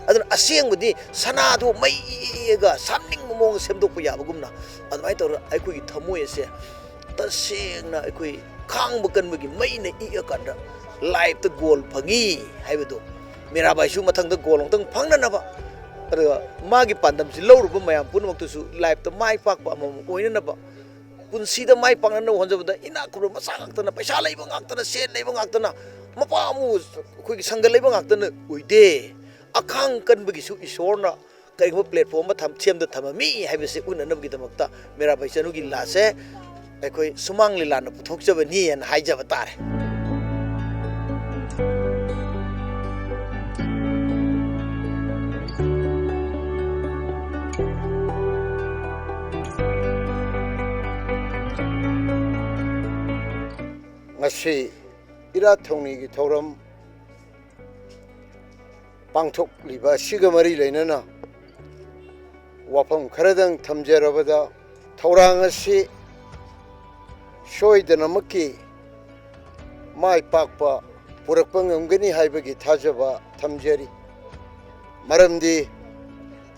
ꯑꯗꯨꯅ ꯑꯁꯦꯡꯕꯗꯤ ꯁꯅꯥꯗꯣ ꯃꯩ ꯏꯛꯑꯒ ꯁꯥꯝꯅꯤꯡꯕ ꯃꯑꯣꯡꯗ ꯁꯦꯝꯗꯣꯛꯄ ꯌꯥꯕꯒꯨꯝꯅ, ꯑꯗꯨꯃꯥꯏꯅ ꯇꯧꯔꯒ ꯑꯩꯈꯣꯏꯒꯤ ꯊꯃꯣꯏ ꯑꯁꯦ ꯇꯁꯦꯡꯅ ꯑꯩꯈꯣꯏ ꯈꯥꯡꯕ ꯀꯟꯕꯒꯤ ꯃꯩꯅ ꯏꯛꯑꯀꯥꯟꯗ life ꯇ goal ꯐꯪꯉꯤ ꯍꯥꯏꯕꯗꯣ꯫ ꯃꯤꯔꯥꯕꯥꯏꯁꯨ ꯃꯊꯪꯗ goal ꯑꯃꯨꯛꯇꯪ ꯐꯪꯅꯅꯕ, ꯑꯗꯨꯒ ꯃꯥꯒꯤ ꯄꯥꯟꯗꯝꯁꯤ ꯂꯧꯔꯨꯕ ꯃꯌꯥꯝ ꯄꯨꯝꯅꯃꯛꯇꯨꯁꯨ life ꯇ ꯃꯥꯏ ꯄꯥꯛꯄ ꯑꯃꯃꯝ ꯑꯣꯏꯅꯅꯕ, ꯄꯨꯟꯁꯤꯗ ꯃꯥꯏ ꯄꯥꯛꯅꯅꯕ ꯍꯣꯠꯅꯕꯗ ꯏꯅꯥꯛ ꯈꯨꯟꯕ ꯃꯆꯥ ꯉꯥꯛꯇꯅ, ꯄꯩꯁꯥ ꯂꯩꯕ ꯉꯥꯛꯇꯅ, ꯁꯦꯟ ꯂꯩꯕ ꯉꯥꯛꯇꯅ, ꯃꯄꯥ ꯑꯃꯨ ꯑꯩꯈꯣꯏꯒꯤ ꯁꯪꯒ ꯂꯩꯕ ꯉꯥꯛꯇꯅ ꯑꯣꯏꯗꯦ꯫ ꯑꯈꯥꯡ ꯀꯟꯕꯒꯤꯁꯨ ꯏꯁꯣꯔꯅ ꯀꯔꯤꯒꯨꯝꯕ platform ꯑꯃ ꯊꯝ-, ꯁꯦꯝꯗ ꯊꯝꯃꯝꯃꯤ ꯍꯥꯏꯕꯁꯤ ꯎꯠꯅꯅꯕꯒꯤꯗꯃꯛꯇ ꯃꯤꯔꯥꯕꯥꯏ ꯆꯅꯨꯒꯤ ꯂꯤꯂꯥꯁꯦ ꯑꯩꯈꯣꯏ ꯁꯨꯃꯥꯡ ꯂꯤꯂꯥꯅ ꯄꯨꯊꯣꯛꯆꯕꯅꯤ ꯍꯥꯏꯅ ꯍꯥꯏꯖꯕ ꯇꯥꯔꯦ꯫ ꯉꯁꯤ ꯏꯔꯥꯠ ꯊꯧꯅꯤꯒꯤ ꯊꯧꯔꯝ ꯄꯥꯡꯊꯣꯛꯂꯤꯕ ꯑꯁꯤꯒ ꯃꯔꯤ ꯂꯩꯅꯅ ꯋꯥꯐꯝ ꯈꯔꯗꯪ ꯊꯝꯖꯔꯕꯗ, ꯊꯧꯔꯥꯡ ꯑꯁꯤ ꯁꯣꯏꯗꯅꯃꯛꯀꯤ ꯃꯥꯏ ꯄꯥꯛꯄ ꯄꯨꯔꯛꯄ ꯉꯝꯒꯅꯤ ꯍꯥꯏꯕꯒꯤ ꯊꯥꯖꯕ ꯊꯝꯖꯔꯤ꯫ ꯃꯔꯝꯗꯤ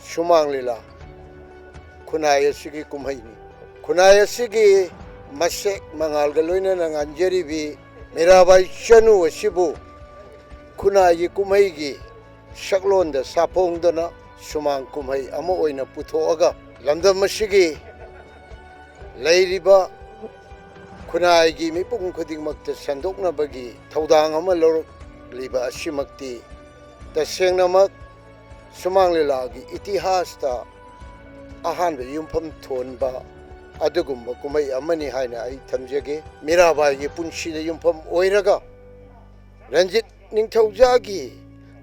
ꯁꯨꯃꯥꯡ ꯂꯤꯂꯥ ꯈꯨꯟꯅꯥꯏ ꯑꯁꯤꯒꯤ ꯀꯨꯝꯍꯩꯅꯤ꯫ ꯈꯨꯟꯅꯥꯏ ꯑꯁꯤꯒꯤ ꯃꯁꯦꯛ ꯃꯉꯥꯜꯒ ꯂꯣꯏꯅꯅ ꯉꯥꯟꯖꯔꯤꯕꯤ ꯃꯤꯔꯥꯕꯥꯏ ꯆꯅꯨ ꯑꯁꯤꯕꯨ ꯈꯨꯟꯅꯥꯏꯒꯤ ꯀꯨꯝꯍꯩꯒꯤ ꯁꯛꯂꯣꯟꯗ ꯁꯥꯐꯣꯡꯗꯨꯅ ꯁꯨꯃꯥꯡ ꯀꯨꯝꯍꯩ ꯑꯃ ꯑꯣꯏꯅ ꯄꯨꯊꯣꯛꯑꯒ ꯂꯝꯗꯝ ꯑꯁꯤꯒꯤ ꯂꯩꯔꯤꯕ ꯈꯨꯟꯅꯥꯏꯒꯤ ꯃꯤꯄꯨꯝ ꯈꯨꯗꯤꯡꯃꯛꯇ ꯁꯟꯗꯣꯛꯅꯕꯒꯤ ꯊꯧꯗꯥꯡ ꯑꯃ ꯂꯧꯔꯛꯂꯤꯕ ꯑꯁꯤꯃꯛꯇꯤ ꯇꯁꯦꯡꯅꯃꯛ ꯁꯨꯃꯥꯡ ꯂꯤꯂꯥꯒꯤ ꯏꯇꯤꯍꯥꯁꯇ ꯑꯍꯥꯟꯕ ꯌꯨꯝꯐꯝ ꯊꯣꯟꯕ ꯑꯗꯨꯒꯨꯝꯕ ꯀꯨꯝꯍꯩ ꯑꯃꯅꯤ ꯍꯥꯏꯅ ꯑꯩ ꯊꯝꯖꯒꯦ꯫ ꯃꯤꯔꯥꯕꯥꯏꯒꯤ ꯄꯨꯟꯁꯤꯗ ꯌꯨꯝꯐꯝ ꯑꯣꯏꯔꯒ ꯔꯟꯖꯤꯠ ꯅꯤꯡꯊꯧꯖꯥꯒꯤ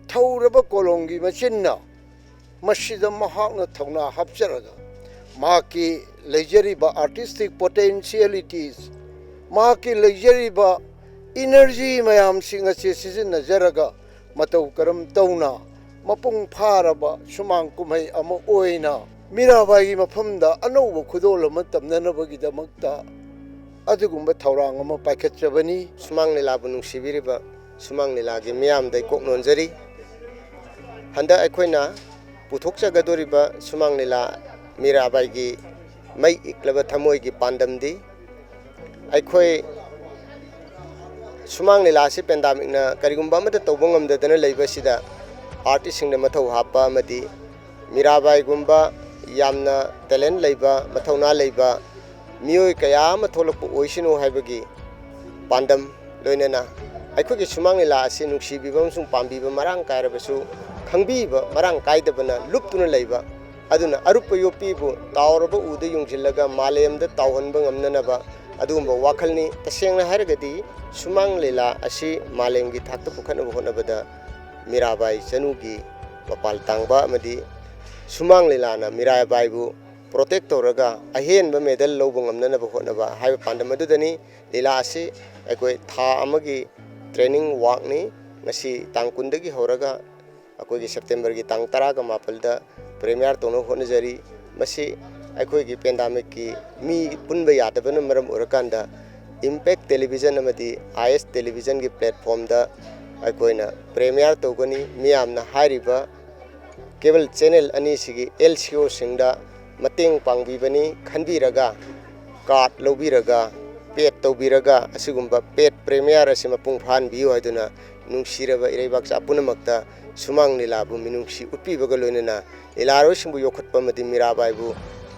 ꯊꯧꯔꯕ ꯀꯣꯂꯣꯝꯒꯤ ꯃꯆꯤꯟꯅ ꯃꯁꯤꯗ ꯃꯍꯥꯛꯅ ꯊꯧꯅꯥ ꯍꯥꯞꯆꯔꯒ ꯃꯍꯥꯛꯀꯤ ꯂꯩꯖꯔꯤꯕ artistic potentialities, ꯃꯍꯥꯛꯀꯤ ꯂꯩꯖꯔꯤꯕ energy ꯃꯌꯥꯝꯁꯤꯡ ꯑꯁꯤ ꯁꯤꯖꯤꯟꯅꯖꯔꯒ ꯃꯇꯧ ꯀꯔꯝ ꯇꯧꯅ ꯃꯄꯨꯡ ꯐꯥꯔꯕ ꯁꯨꯃꯥꯡ ꯀꯨꯝꯍꯩ ꯑꯃ ꯑꯣꯏꯅ ꯃꯤꯔꯥꯕꯥꯏꯒꯤ ꯃꯐꯝꯗ ꯑꯅꯧꯕ ꯈꯨꯗꯣꯜ ꯑꯃ ꯇꯝꯅꯅꯕꯒꯤꯗꯃꯛꯇ ꯑꯗꯨꯒꯨꯝꯕ ꯊꯧꯔꯥꯡ ꯑꯃ ꯄꯥꯏꯈꯠꯆꯕꯅꯤ꯫ ꯁꯨꯃꯥꯡ ꯂꯤꯂꯥꯕꯨ ꯅꯨꯡꯁꯤꯕꯤꯔꯤꯕ ꯁꯨꯃꯥꯡ ꯂꯤꯂꯥꯒꯤ ꯃꯤꯌꯥꯝꯗ ꯏꯀꯣꯛ ꯅꯣꯟꯖꯔꯤ꯫ ꯍꯟꯗꯛ ꯑꯩꯈꯣꯏꯅ ꯄꯨꯊꯣꯛꯆꯒꯗꯧꯔꯤꯕ ꯁꯨꯃꯥꯡ ꯂꯤꯂꯥ ꯃꯤꯔꯥꯕꯥꯏꯒꯤ ꯃꯩ ꯏꯛꯂꯕ ꯊꯃꯣꯏꯒꯤ ꯄꯥꯟꯗꯝꯗꯤ, ꯑꯩꯈꯣꯏ ꯁꯨꯃꯥꯡ ꯂꯤꯂꯥ ꯑꯁꯤ ꯄꯦꯟꯗꯥꯃꯤꯛꯅ ꯀꯔꯤꯒꯨꯝꯕ ꯑꯃꯠꯇ ꯇꯧꯕ ꯉꯝꯗꯗꯅ ꯂꯩꯕꯁꯤꯗ, ꯑꯥꯔꯇꯤꯁꯁꯤꯡꯗ ꯃꯊꯧ ꯍꯥꯞꯄ ꯑꯃꯗꯤ ꯃꯤꯔꯥꯕꯥꯏꯒꯨꯝꯕ ꯌꯥꯝꯅ ꯇꯦꯂꯦꯟ ꯂꯩꯕ, ꯃꯊꯧꯅꯥ ꯂꯩꯕ ꯃꯤꯑꯣꯏ ꯀꯌꯥ ꯑꯃ ꯊꯣꯛꯂꯛꯄ ꯑꯣꯏꯁꯅꯨ ꯍꯥꯏꯕꯒꯤ ꯄꯥꯟꯗꯝ, ꯂꯣꯏꯅꯅ ꯑꯩꯈꯣꯏꯒꯤ ꯁꯨꯃꯥꯡ ꯂꯤꯂꯥ ꯑꯁꯤ ꯅꯨꯡꯁꯤꯕꯤꯕ ꯑꯃꯁꯨꯡ ꯄꯥꯝꯕꯤꯕ ꯃꯔꯥꯡ ꯀꯥꯏꯔꯕꯁꯨ, ꯈꯪꯕꯤꯕ ꯃꯔꯥꯡ ꯀꯥꯏꯗꯕꯅ ꯂꯨꯞꯇꯨꯅ ꯂꯩꯕ, ꯑꯗꯨꯅ ꯑꯔꯨꯞꯄ ꯌꯣꯠꯄꯤꯕꯨ ꯇꯥꯎꯔꯕ ꯎꯗ ꯌꯨꯡꯁꯤꯜꯂꯒ ꯃꯥꯂꯦꯝꯗ ꯇꯥꯎꯍꯟꯕ ꯉꯝꯅꯅꯕ ꯑꯗꯨꯒꯨꯝꯕ ꯋꯥꯈꯜꯅꯤ꯫ ꯇꯁꯦꯡꯅ ꯍꯥꯏꯔꯒꯗꯤ ꯁꯨꯃꯥꯡ ꯂꯤꯂꯥ ꯑꯁꯤ ꯃꯥꯂꯦꯝꯒꯤ ꯊꯥꯛꯇ ꯄꯨꯈꯠꯅꯕ ꯍꯣꯠꯅꯕꯗ ꯃꯤꯔꯥꯕꯥꯏ ꯆꯅꯨꯒꯤ ꯃꯄꯥꯜ ꯇꯥꯡꯕ ꯑꯃꯗꯤ ꯁꯨꯃꯥꯡ ꯂꯤꯂꯥꯅ ꯃꯤꯔꯥꯕꯥꯏꯕꯨ ꯄ꯭ꯔꯣꯇꯦꯛ ꯇꯧꯔꯒ ꯑꯍꯦꯟꯕ ꯃꯦꯗꯜ ꯂꯧꯕ ꯉꯝꯅꯅꯕ ꯍꯣꯠꯅꯕ ꯍꯥꯏꯕ ꯄꯥꯟꯗꯝ ꯑꯗꯨꯗꯅꯤ꯫ ꯂꯤꯂꯥ ꯑꯁꯤ ꯑꯩꯈꯣꯏ ꯊꯥ ꯑꯃꯒꯤ ꯇ꯭ꯔꯦꯅꯤꯡ ꯋꯥꯛꯅꯤ꯫ ꯉꯁꯤ ꯇꯥꯡ ꯀꯨꯟꯗꯒꯤ ꯍꯧꯔꯒ ꯑꯩꯈꯣꯏꯒꯤ ꯁꯦꯞꯇꯦꯝꯕꯔꯒꯤ ꯇꯥꯡ ꯇꯔꯥꯒ ꯃꯥꯄꯜꯗ ꯄ꯭ꯔꯤꯃꯤꯌꯥꯔ ꯇꯧꯅꯕ ꯍꯣꯠꯅꯖꯔꯤ꯫ ꯃꯁꯤ ꯑꯩꯈꯣꯏꯒꯤ ꯄꯦꯟꯗꯥꯃꯤꯛꯀꯤ ꯃꯤ ꯄꯨꯟꯕ ꯌꯥꯗꯕꯅ ꯃꯔꯝ ꯑꯣꯏꯔꯀꯥꯟꯗ ꯏꯝꯄꯦꯛ ꯇꯦꯂꯤꯚꯤꯖꯟ ꯑꯃꯗꯤ ꯑꯥꯏ ꯑꯦꯁ ꯇꯦꯂꯤꯚꯤꯖꯟꯒꯤ ꯄ꯭ꯂꯦꯠꯐꯣꯝꯗ ꯑꯩꯈꯣꯏꯅ ꯄ꯭ꯔꯤꯃꯤꯌꯥꯔ ꯇꯧꯒꯅꯤ꯫ ꯃꯤꯌꯥꯝꯅ ꯍꯥꯏꯔꯤꯕ ꯀꯦꯕꯜ ꯆꯦꯅꯦꯜ ꯑꯅꯤꯁꯤꯒꯤ ꯑꯦꯜ ꯁꯤ ꯑꯣꯁꯤꯡꯗ ꯃꯇꯦꯡ ꯄꯥꯡꯕꯤꯕꯅꯤ꯫ ꯈꯟꯕꯤꯔꯒ, ꯀꯥꯔꯗ ꯂꯧꯕꯤꯔꯒ, ꯄꯦꯗ ꯇꯧꯕꯤꯔꯒ ꯑꯁꯤꯒꯨꯝꯕ ꯄꯦꯗ ꯄ꯭ꯔꯤꯃꯤꯌꯥꯔ ꯑꯁꯤ ꯃꯄꯨꯡ ꯐꯥꯍꯟꯕꯤꯌꯨ ꯍꯥꯏꯗꯨꯅ ꯅꯨꯡꯁꯤꯔꯕ ꯏꯔꯩꯕꯥꯛꯆꯥ ꯄꯨꯝꯅꯃꯛꯇ ꯁꯨꯃꯥꯡ ꯂꯤꯂꯥꯕꯨ ꯃꯤꯅꯨꯡꯁꯤ ꯎꯠꯄꯤꯕꯒ ꯂꯣꯏꯅꯅ ꯂꯤꯂꯥꯔꯣꯏꯁꯤꯡꯕꯨ ꯌꯣꯛꯈꯠꯄ ꯑꯃꯗꯤ ꯃꯤꯔꯥꯕꯥꯏꯕꯨ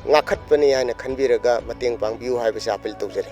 ꯉꯥꯛꯈꯠꯄꯅꯤ ꯍꯥꯏꯅ ꯈꯟꯕꯤꯔꯒ ꯃꯇꯦꯡ ꯄꯥꯡꯕꯤꯌꯨ ꯍꯥꯏꯕꯁꯤ ꯑꯥꯄꯤꯜ ꯇꯧꯖꯔꯤ꯫